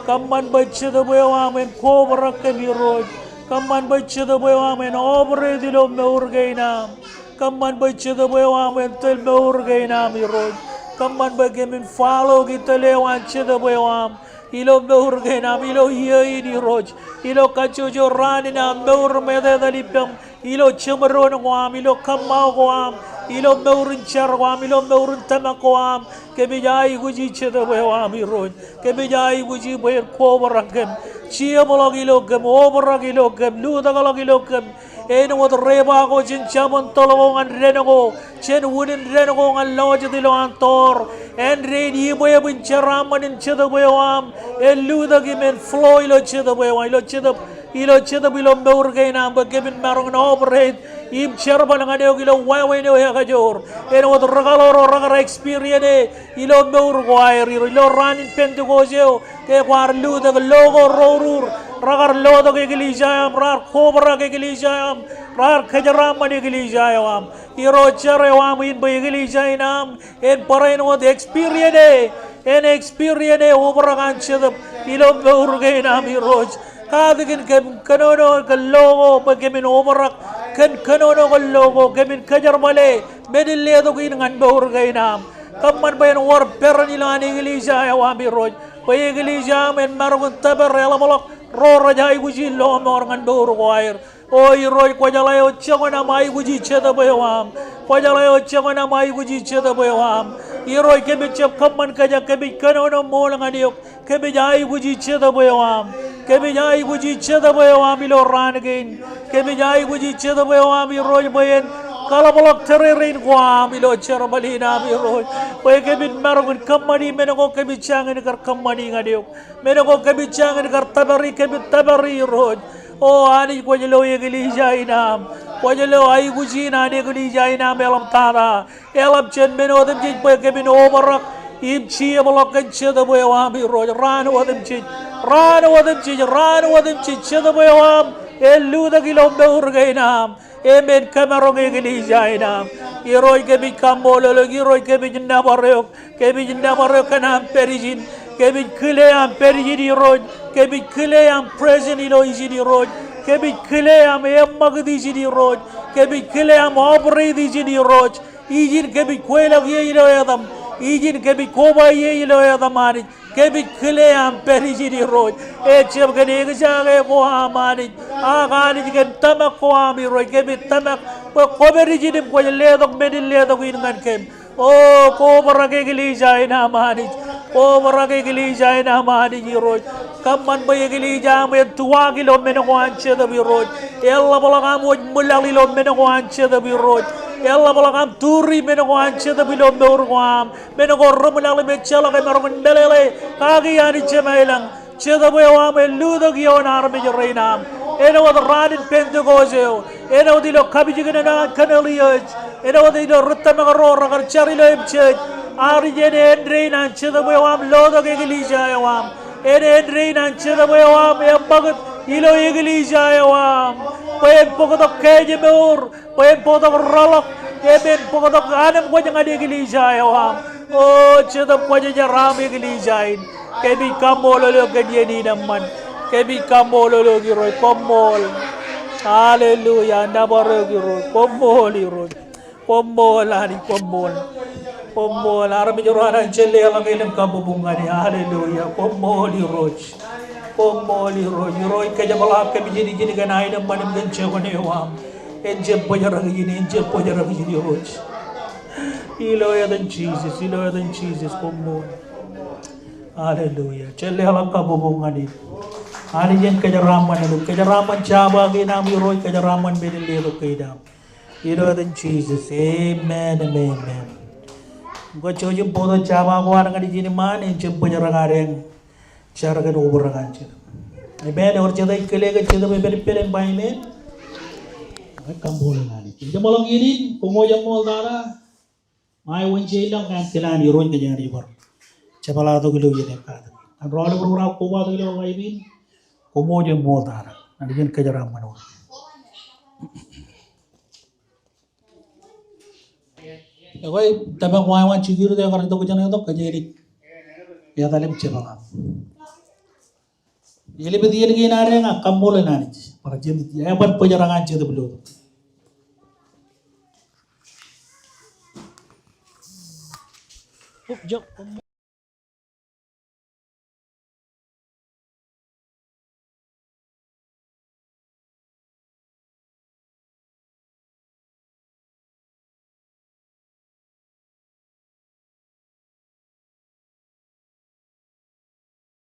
Kōṃṃan bwe Jetōb eo aṃ en kobrak kōm Irooj. Kōṃṃan bwe Jetōb eo aṃ en operate ilo mour kein aṃ. Kōṃṃan bwe Jetōb eo aṃ en tōl mour kein aṃ Irooj. Kōṃṃan bwe kōmin follow-i tōl eo an Jetōb eo aṃ. Ilo mour kein aṃ, ilo iiō in Irooj. Ilo kajjojo raan in aṃ mour im etetal ippaṃ. Ilo jeṃdoon ko aṃ, ilo kōṃṃao ko aṃ, ilo mour in jar ko aṃ, ilo mour in tōmak ko aṃ, kōmij aikuji Jetōb eo aṃ Irooj. Kōmij aikuji bwe en kobrak kōm. Jepḷọk ilo kōm, obrak ilo kōm, lutōkḷọk ilo kōm. Āinwōt rej ba ko jān jabōn toḷ ko ñan dān ko, jān unin dān ko ñan lọjet ilo an tọọr. Āindein ibwebwin jeraaṃṃan in Jetōb eo aṃ, en lutōk im en flow ilo Jetōb eo aṃ, ilo Jetōb ilo Jetōb ilo mour kein aṃ bwe kōmin maroñ in operate im jerbal ñan eok ilo wāween eo ekajoor. Āinwōt ri kaḷoor ro rekar experience e ilo mour ko aer Irooj, ilo raan in Pentekost eo, ke kwaar lutōk lo ko ro urur, rekar lotōk eklejia eo aṃ, raar kobrak eklejia eo aṃ, raar kōjeraaṃṃan eklejia eo aṃ. Irooj, jar eo aṃ in bwe eklejia in aṃ en barāinwōt experience e, en experience e obrak an Jetōb ilo mour kein aṃ Irooj. Katakin kōm kōnono kōn lo ko bwe kōmin obrak kōn kōnono kōn lo ko, kōmin kōjerbale men in letok in ñan mour kein aṃ. Kōṃṃan bwe en wōr peran ilowaan eklejia eo aṃ Irooj, bwe eklejia eo aṃ en maroñ in tōpar eḷapḷọk ro rej aikuji lọmọọr ñan mour ko aer. O Irooj, kwōjeḷā eo joñan aṃ aikuji jetōb eo aṃ. Kwōjeḷā eo joñan aṃ aikuji jetōb eo aṃ. Irooj, kōmij jab kōṃṃan kōjak, kōmij kōnono ṃool ñan eok. Kōmij aikuji jetōb eo aṃ. Kōmij aikuji jetōb eo aṃ ilo raan kein. Kōmij aikuji jetōb eo aṃ Irooj bwe en kaḷapḷọk tōrerein ko aṃ ilo jerbal in aṃ Irooj. Bwe kōmij maroñ in kōṃṃani men ko kōmij jañin kar kōṃṃani ñan eok. Men ko kōmij jañin kar tōpari, kōmij tōpari Irooj. O Anij, kwōj lo eklejia in aṃ. Kwōj lo aikuji in an eklejia in aṃ eḷaptata. Eḷap jān men otemjej bwe kōmin obrak im jepḷọk kōn jetōb eo aṃ Irooj. Raan otemjej, raan otemjej, raan otemjej jetōb eo aṃ en lutōk ilo mour kein aṃ im en kōmaroñ eklejia in aṃ. Irooj, kōmij kaṃṃoolol eok. Irooj, kōmij nōbar eok. Kōmij nōbar eok kōn aṃ pād ijin. Kōmij kile aṃ pād ijin Irooj. Kōmij kile aṃ presence ilo ijin Irooj. Kōmij kile aṃ eṃṃakūt ijin Irooj. Kōmij kile aṃ operate ijin Irooj. Ijin kōmij kweilọk ie ilo etaṃ. Ijin kōmij koba ie ilo etaṃ Anij. Kōmij kile aṃ pād ijin Irooj. Ejab kōn eñjaake ko aṃ Anij, ak Anij kōn tōmak ko aṃ Irooj. Kōmij tōmak bwe kwōpād ijin im kwōj letok men in letok in ñan kōm. O, kobrak eklejia in aṃ Anij. Kobrak eklejia in aṃ Anij Irooj. Kōṃṃan bwe eklejia aṃ en tuwaak ilo men ko an jetōb Irooj. Eḷapḷọk aṃ wōj ṃwilaḷ ilo men ko an jetōb Irooj. Eḷapḷọk aṃ turi men ko an jetōb ilo mour ko aṃ. Men ko reṃwilaḷ im ejjeḷọk emaroñ in meḷeḷe kaki Anij Jemem ilañ. Jetōb eo aṃ en lutōk ioon armej rein aṃ. Āinwōt raan in Pentekost eo. Āinwōt ilo kapijuknen an Korneliōs. Āinwōt ilo ri tōmak ro rekar jar ilo im jej. Anij en āindein an jetōb eo aṃ lotok eklejia eo aṃ. En āindein an jetōb eo aṃ eṃṃakūt ilo eklejia eo aṃ. Bwe en bōktok kajemour. Bwe en bōktok rōḷọk, im en bōktok anemkwōj ñan eklejia eo aṃ. O Jetōb Kwōjarjar aṃ eklejia in. Kōmij kaṃṃoolol eok kōn iien in eṃṃan. Kōmij kaṃṃoolol eok Irooj. Koṃṃool. Hallelujah. Nōbar eok Irooj. Koṃṃool Irooj. Koṃṃool Anij. Koṃṃool. Koṃṃool. Armej ro an jen leḷọk elōñ kabbokbok ñan e. Hallelujah. Koṃṃool Irooj. Koṃṃool Irooj. Irooj kōjepḷaak kōmij ijin kōn aenōṃṃan im kōn jokwane eo aṃ. En jab bōjrak ijin, en jab bōjrak ijin Irooj. Ilo etan Jisōs, ilo etan Jisōs, koṃṃool. Hallelujah. Jen leḷọk kabbokbok ñan e. Anij en kōjeraaṃṃan āinwōt, kōjeraaṃṃan jabōt kein aṃ Irooj, kōjeraaṃṃan men in letok kein aṃ. Ilo etan Jisōs, amen, amen, amen. Ñe kwōj jouj im bōktok jabōt ko ad ñan ijin iṃaan, en jab bōjrak ad eñ jar kōn obrak an Jetōb. Amen. Ewōr jet ej kile kōn Jetōb epedped im ba amen. Ak kaṃṃoolol Anij. Jeṃḷọk iien in, koṃ wōj ṃool tata. Ṃae Wōnje ilañ kōn kilaan Irooj kōn Anij bar jepḷaaktok ilo iien ekkatak. Kōn ro ḷapḷọk ro kobatok ilo live in, koṃ wōj ṃool tata. Anij en kōjeraaṃṃan wōt. Ekwe, tōmak wāween security eo kar itok jān etok, kōjeañ etal im jepḷaak. Eḷap iien kein ad eñ ak kaṃṃoolol Anij. Bar jepḷaak, eban bōjrak an Jetōb ilo.